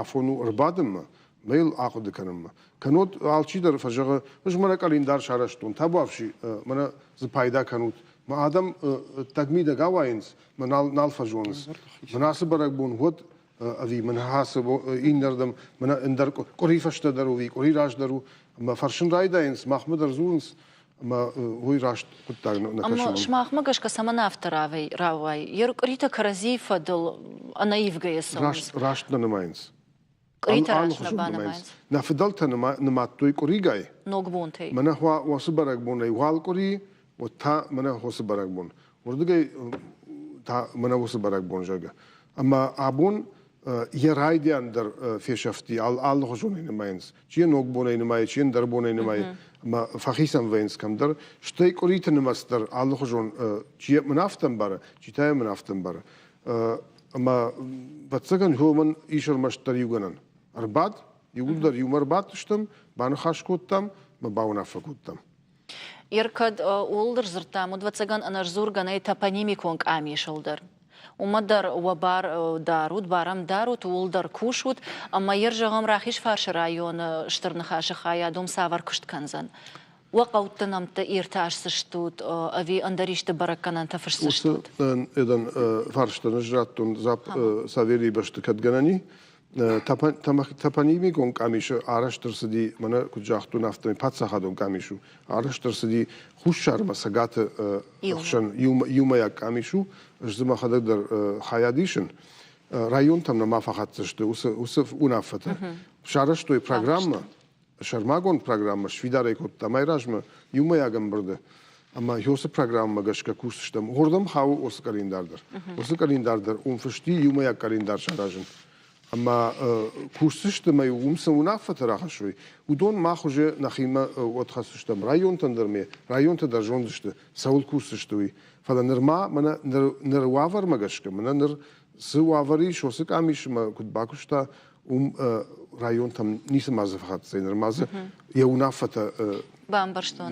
афон у ӕрбадынмӕ, мӕ йыл ахъуыды кӕнынмӕ. Кӕннод алчидӕр фӕзӕгъы, ӕз мӕнӕ къӕлиндар сарӕзтон, табуафси, мӕнӕ дзы пайда кӕнут. Мӕ адӕм ӕддӕг-мидӕг ауайынц, мӕ нал, нал фӕзонынц. Мӕнӕ ацы бӕрӕгбон уӕд ӕви мӕнӕ ацы иннӕрдӕм, мӕнӕ ӕндӕр къуыри фӕстӕдӕр у, ӕви къуыри раздӕр у. Ӕмӕ фӕрсын райдайынц, махмӕ дӕр дзурынц, ӕмӕ уый раст хъуыддаг нӕ кӕсы. Ӕмӕ сымахмӕ гӕсгӕ цӕмӕн афтӕ рауайы? Йе ркъуыритӕ кӕрӕдзийы фӕдыл ӕнӕивгӕйӕ цӕуынц. Раст, раст нӕ нымайынц. Къуыритӕ раст нӕ банымайынц. Нӕ фыдӕлтӕ нымадтой къуыригай. Ногбонтӕй. Мӕнӕ уыцы бӕрӕгбонӕй уал къуыри, уӕд та мӕнӕ уыцы бӕрӕгбон. Уырдыгӕй та мӕнӕ уыцы бӕрӕгбон, зӕгъгӕ. Ӕмӕ абон йӕ райдиан дӕр фесӕфти, алыхуызонӕй нымайынц. Чи йӕ ногбонӕй нымайы, чи ӕндӕр бонӕй нымайы. ӕмӕ фӕхицӕн вӕййынц кӕмдӕр. Стӕй къуыриты нымӕц дӕр алыхуызон, чи мын афтӕ ӕмбары, чи та йӕ мын афтӕ ӕмбары. Ӕмӕ, ӕвӕццӕгӕн, уымӕн ис ӕрмӕстдӕр иугӕнӕн. Ӕрбад, иууылдӕр иумӕ ӕрбадтыстӕм, баныхас кодтам ӕмӕ бауынаффӕ кодтам. Ер кӕд ууыл дӕр дзырдтам, уӕд, ӕвӕццӕгӕн, ӕнӕсдзургӕ нӕй топонимикон къамисыл дӕр. Уымӕ дӕр уӕ бар дарут, барӕм дарут, ууыл дӕр кусут. Ӕмӕ ер зӕгъӕм, Рахизфарсы районы Стыр Ныхасы хайад уым цавӕр куыст кӕндзӕн? Уӕ хъӕутты нӕмттӕ иртасдзыстут ӕви ӕндӕр исты бӕрӕггӕнӕнтӕ фысдзыстут? Уыцы эдӕн фарстӕн ӕз радтон дзуапп Савелийы бӕсты кӕд гӕнӕн и. Топонимикон къамисы арӕзт ӕрцыди, мӕнӕ куыд загътон, афтӕмӕй паддзахадон къамис у. Арӕзт ӕрцыди Хуссармӕ Цӕгаты ӕхсӕн иумӕйаг къамис у. Ӕз дзы мӕхӕдӕг дӕр хайад исын. Районтӕм нӕма фӕхӕццӕ сты уыцы уынаффӕтӕ. Сарӕзтой программӕ, сӕрмагонд программӕ сфидар ӕй кодтам айразмӕ иумӕйаг ӕмбырды ӕмӕ уыцы программӕмӕ гӕсгӕ кусдзыстӕм. Уырдӕм хауы уыцы къӕлиндар дӕр. Уыцы къӕлиндар дӕр уым фысти иумӕйаг къӕлиндар саразын. Ӕмӕ кусдзысты ӕмӕ уым цы уынаффӕтӕ рахӕссой, уыдон мах уже нӕхимӕ уӕд хӕсдзыстӕм. Районтӕн дӕр ме районтӕ дӕр зондзысты, цӕуыл кусдзысты, уый. Фӕлӕ нырма мӕнӕ ныр уавӕрмӕ гӕсгӕ, мӕнӕ ныр цы уавӕр ис, уыцы къамисмӕ куыд бакуыста, уым районтӕм ницы ма дзы фӕхӕццӕ, нырма дзы йӕ уынаффӕтӕ Бамбӕрстон,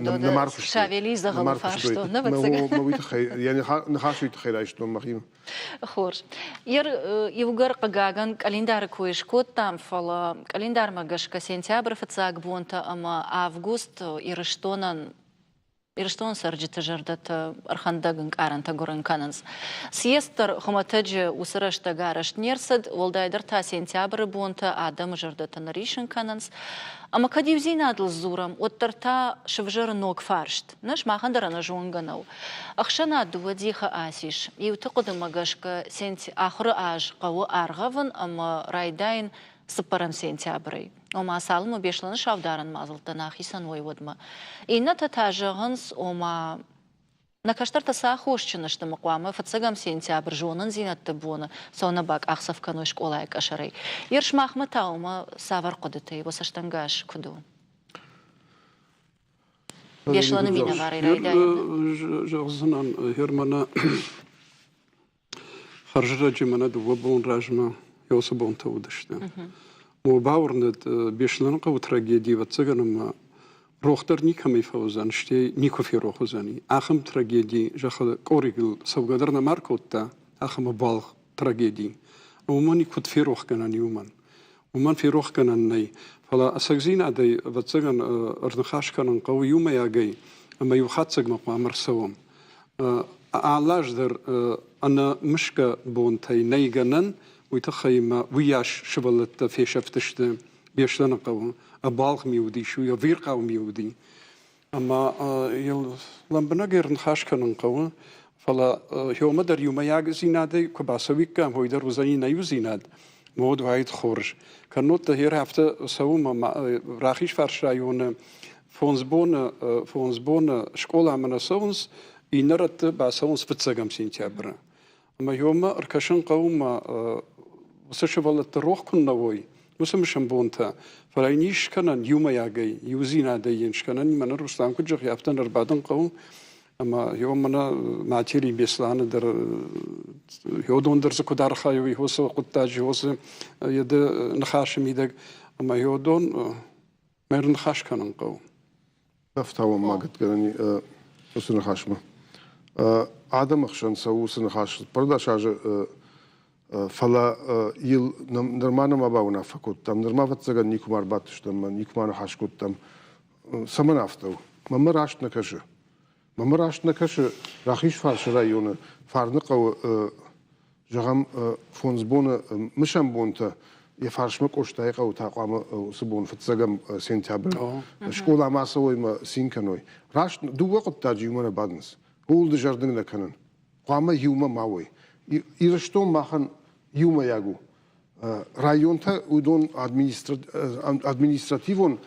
Савелийы дзӕгъӕлы фарстон, нӕ уый тыххӕй, йӕ ныхас уый тыххӕй райстон мӕхимӕ. Хорз. Иугӕр, хъыгагӕн, къӕлиндары кой скодтам, фӕлӕ къӕлиндармӕ гӕсгӕ сентябры фыццаг бонтӕ ӕмӕ август Ирыстонӕн Ирыстоны цӕрджыты зӕрдӕтӕ ӕрхӕндӕг ӕнкъарӕнтӕ гуырын кӕнынц. Съезд дӕр хуымӕтӕджы уыцы рӕстӕг арӕзт не рцыд, уӕлдайдӕр та сентябры бонтӕ адӕмы зӕрдӕтӕ ныррисын кӕнынц. Ӕмӕ кӕд иудзинадыл дзурӕм, уӕддӕр та сывзӕры ног фарст. Нӕ, сымахӕн дӕр ӕнӕзонгӕ нӕу. Ӕхсӕнад дыууӕ дихы ацис. Иуты хъуыдымӕ гӕсгӕ ахуыры аз хъӕуы аргъӕвын ӕмӕ райдайын цыппӕрӕм сентябрӕй. Ома, цалынмӕ Беслӕны саударӕн мадзӕлттӕ нӕ ахицӕн уой, уӕдмӕ. Иннӕтӕ та зӕгъынц, ома, нӕ кӕстӕртӕ цы аххосджын сты ӕмӕ хъуамӕ фыццӕгӕм сентябрь зонындзинӕдты боны цӕуылнӕ бакъахдзӕф кӕной скъолайы къӕсӕрӕй. Ер сымахмӕ та уымӕ цавӕр хъуыдытӕ и, уӕ цӕстӕнгас куыд у? Беслӕны минӕварӕй райдайӕм. Зӕгъдзынӕн, Германы Хӕрзрӕджы мӕнӕ дыууӕ бон размӕ уыцы бонтӕ уыдысты. Мо бауырнӕд, Беслӕныхъӕуы трагеди, ӕвӕццӕгӕн, ӕмӕ рох дӕр никӕмӕй фӕуыдзӕн, стӕй никуы ферох уыдзӕни. Ахӕм трагеди зӕххы къоригыл цӕугӕ дӕр нӕма ӕркодта, ахӕм ӕбуалгъ трагеди. Уымӕн куыд ферохгӕнӕн и уымӕн? Уымӕн ферохгӕнӕн нӕй. Фӕлӕ ӕцӕгдзинадӕй, ӕвӕццӕгӕн, ӕрныхас кӕнын хъӕуы иумӕйагӕй ӕмӕ иу хатдзӕгмӕ хъуамӕ ӕрцӕуӕм. Алы аз дӕр ӕнӕмысгӕ бонтӕй нӕй гӕнӕн, уый тыххӕй ӕмӕ уыйас сывӕллӕттӕ фесӕфтысты Беслӕны хъӕуы. Ӕбуалгъ ми уыдис, уый ӕвирхъау ми уыди. Ӕмӕ йыл лӕмбынӕг ӕрныхас кӕнын хъӕуы, фӕлӕ иумӕ дӕр иумӕйагдзинадӕй куы бацӕуиккам, уый дӕр уыдзӕни нӕ иудзинад, уӕд уаид хорз. Кӕннод та гъер афтӕ цӕуы ӕмӕ Рахизфарс районы фондз боны скъоламӕ нӕ цӕуынц, иннӕ рӕтты бацӕуынц фыццӕгӕм сентябры. Ӕмӕ иумӕ ӕркӕсын хъӕуы ӕмӕ уыцы сывӕллӕтты рох куыннӕ уой, уыцы мысӕн бонтӕ, фӕлӕ йын ис скӕнӕн иумӕйагӕй, иудзинадӕй йын скӕнӕн, мӕнӕ Руслан куыд зӕгъы, афтӕ ӕрбадын хъӕуы. Ӕмӕ йо мӕнӕ матери Беслӕны дӕр, йодон дӕр дзы куыд архайой, уыцы хъуыддаджы, уыцы йеды ныхасы мидӕг. Ӕмӕ йодон мӕ ныхас кӕнын хъӕуы. Ӕфтауӕн ма гӕтгӕнӕн уыцы ныхасмӕ. Адӕмы хсӕн цӕуы уыцы ныхас 14 азы, фӕлӕ йыл нырма нӕма бауынаффӕ кодтам, нырма, ӕвӕццӕгӕн, никуыма ӕрбадтыстӕм, никуыма ныхас кодтам. Цӕмӕн афтӕ у? Мӕнмӕ раст нӕ кӕсы. Мӕнмӕ раст нӕ кӕсы Рахизфарсы районы Фарныхъӕуы зӕгъӕм, фондз боны мысӕн бонтӕ йӕ фарсмӕ Къостайыхъӕуы та хъуамӕ уыцы бон фыццӕгӕм сентябры скъоламӕ ацӕуой ӕмӕ цин кӕной. Раст дыууӕ хъуыддаджы иумӕ нӕ бадынц. Ууыл дызӕрдыг нӕ кӕнын. Хъуамӕ иумӕ ма уой. Ирыстон махӕн иумӕйаг у. Районтӕ уыдон административон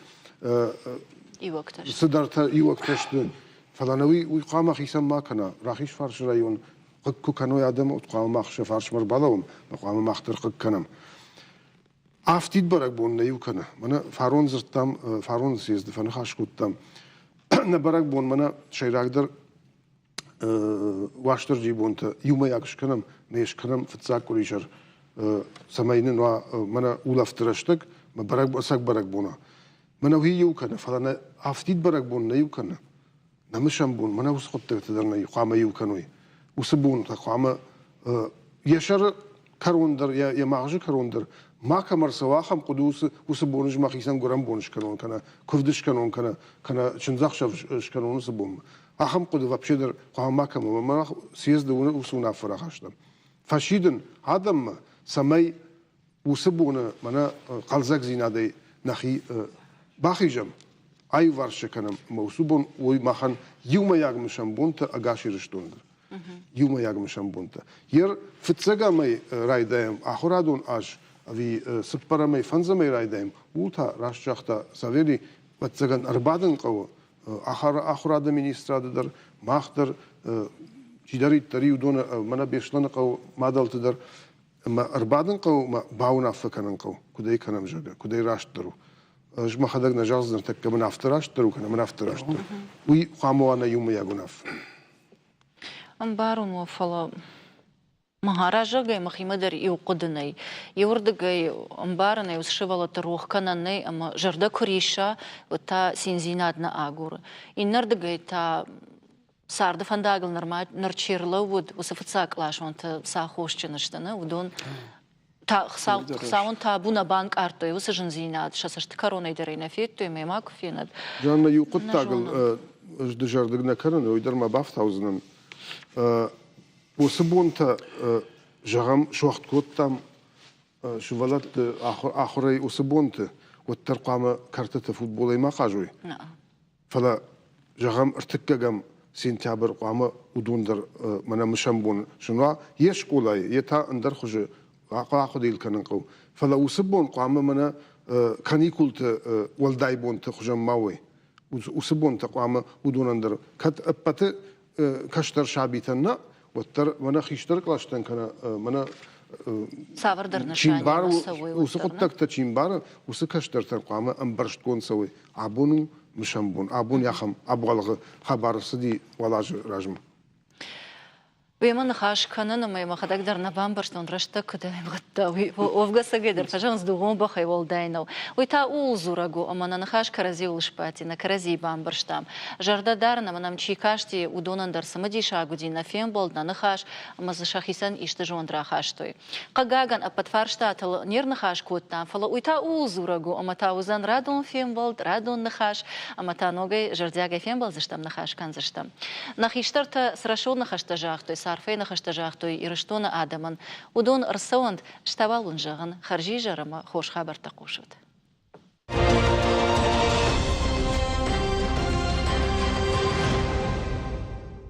цыдӕртӕ иуӕгтӕ сты. Фӕлӕ нӕ уый хъуамӕ хицӕн ма кӕна. Рахизфарсы район хъыг куы кӕной адӕм, уӕд хъуамӕ мах сӕ фарсмӕ ӕрбалӕууӕм, хъуамӕ мах дӕр хъыг кӕнӕм. Афтид бӕрӕгбон нӕ иу кӕны. Мӕнӕ фарон дзырдтам, фарон съезды фӕныхас кодтам. Нӕ бӕрӕгбон мӕнӕ сӕйрагдӕр Уастырджийы бонтӕ иумӕйаг скӕнӕм, ме скӕнӕм фыццаг къуырисӕр, цӕмӕй нын уа мӕнӕ улӕфты рӕстӕг, мӕ бӕрӕг, ӕцӕг бӕрӕгбона. Мӕнӕ уый иу кӕны, фӕлӕ нӕ афтид бӕрӕгбон нӕ иу кӕны. Нӕ мысӕн бон, мӕнӕ уыцы хъуыддӕгтӕ дӕр нӕ хъуамӕ иу кӕной. Уыцы бонтӕ хъуамӕ йӕ сӕры кӕрон дӕр, йӕ магъзы кӕрон дӕр ма кӕм ӕрцӕуа, ахӕм хъуыды уыцы бон ӕз мӕхицӕн гуырӕн бон скӕнон, кӕнӕ куывд скӕнон, кӕнӕ чындзӕхсӕв скӕнон уыцы бонмӕ. Ахӕм хъуыды вообще дӕр хъуамӕ ма кӕм ӕмӕ мах съезды уыцы уынаффӕ рахастам. Фӕсидын адӕммӕ, цӕмӕй уыцы боны мӕнӕ хъӕлдзӕгдзинадӕй нӕхи бахизӕм, аиуварс сӕ кӕнӕм ӕмӕ уыцы бон уой махӕн иумӕйаг мысӕн бонтӕ ӕгас Ирыстоны дӕр. Иумӕйаг мысӕн бонтӕ. Ер фыццӕгӕмӕй райдайӕм ахуырадон аз ӕви цыппӕрӕмӕй фӕндзӕмӕй райдайӕм, ууыл та раст загъта Савели, ӕвӕццӕгӕн ӕрбадын хъӕуы ахуырады министрады дӕр, мах дӕр, чидӕриддӕр уыдоны мӕнӕ Беслӕны хъӕуы мадӕлты дӕр ӕмӕ ӕрбадын хъӕуы ӕмӕ бауынаффӕ кӕнын хъӕуы, куыд ӕй кӕнӕм, зӕгъгӕ, куыд ӕй растдӕр у. Ӕз мӕхӕдӕг нӕ зӕгъдзынӕн, тӕккӕ мын афтӕ растдӕр у, кӕнӕ мын афтӕ растдӕр. Уый хъуамӕ уа нӕ иумӕйаг уынаффӕ. Ӕмбарун уӕ, фӕлӕ Махаразӕгӕй мӕхимӕ дӕр иу хъуыды нӕй. Иуырдыгӕй ӕмбарын ӕй, уыцы сывӕллӕтты рох кӕнӕн нӕй ӕмӕ зӕрдӕ куы рисса, уӕд та циндзинад нӕ агуры. Иннӕрдыгӕй та царды фӕндагыл нырма ныр чи рлӕууыд, уыцы фыццагкъласонтӕ цы аххосджын сты, нӕ, уыдон Хуыцауӕн табу нӕ банкъардтой уыцы зындзинад, сӕ цӕсты кӕронӕй дӕр ӕй нӕ федтой, ӕмӕ ма куы фенӕд. Жанна, иу хъуыддагыл ӕз дызӕрдыг нӕ кӕнын, уый дӕр ма бафтаудзынӕн. Уыцы бонтӕ, зӕгъӕм, суӕгъд кодтам сывӕллӕтты ахуырӕй уыцы бонты, уӕддӕр хъуамӕ кӕртыты футболӕй ма хъазой. Фӕлӕ, зӕгъӕм, ӕртыккӕгӕм сентябрь хъуамӕ уыдон дӕр мӕнӕ мысӕн бон сын уа йе скъолайы, йе та ӕндӕр хуызы ахъуыды кӕнын хъӕуы. Фӕлӕ уыцы бон хъуамӕ мӕнӕ каникулты уӕлдай бонты хуызӕн ма уой. Уыцы бонтӕ хъуамӕ уыдонӕн дӕр кӕд ӕппӕты кӕстӕр сабитӕн нӕ, уӕддӕр мӕнӕ хистӕр кълӕстӕн кӕнӕ мӕнӕ цавӕрдӕр нысанимӕ цӕуой, уыцы хъуыддӕгтӕ чи мбары, уыцы кӕстӕртӕн хъуамӕ ӕмбӕрстгонд цӕуой. Абон у мысӕн бон, абон ахӕм ӕбуалгъы хабар ӕрцыди уал азы размӕ. Уемӕ ныхас кӕнын ӕмӕ мӕхӕдӕг дӕр нӕ бамбӕрстон, рӕстӕг куыд аивгъуыдта, уый. Уӕвгӕ цӕгӕй дӕр фӕзӕгъынц, дугъон бӕхӕй уӕлдай нӕу. Уый та ууыл дзурӕг у, ӕмӕ нӕ ныхас кӕрӕдзиуыл сбадти, нӕ кӕрӕдзийы бамбӕрстам. Зӕрдӕ дарын ӕмӕ нӕм чи касти, уыдонӕн дӕр цымыдисаг уыди нӕ фембӕлд, нӕ ныхас, ӕмӕ дзы сӕхицӕн исты зонд рахастой. Хъыгагӕн, ӕппӕт фарстатыл не рныхас кодтам, фӕлӕ уый та ууыл дзурӕг у, ӕмӕ та уыдзӕн радон фембӕлд, радон ныхас, ӕмӕ та ногӕй зӕрдиагӕй фембӕлдзыстӕм, ныхас кӕндзыстӕм. Нӕ хистӕртӕ цы рӕсугъд ныхӕстӕ загътой, цы арфӕйы ныхӕстӕ загътой Ирыстоны адӕмӕн, уыдон ӕрцӕуӕнт, стӕй уал уын зӕгъын, хӕрзизӕр ӕмӕ хорз хабӕрттӕ хъусут.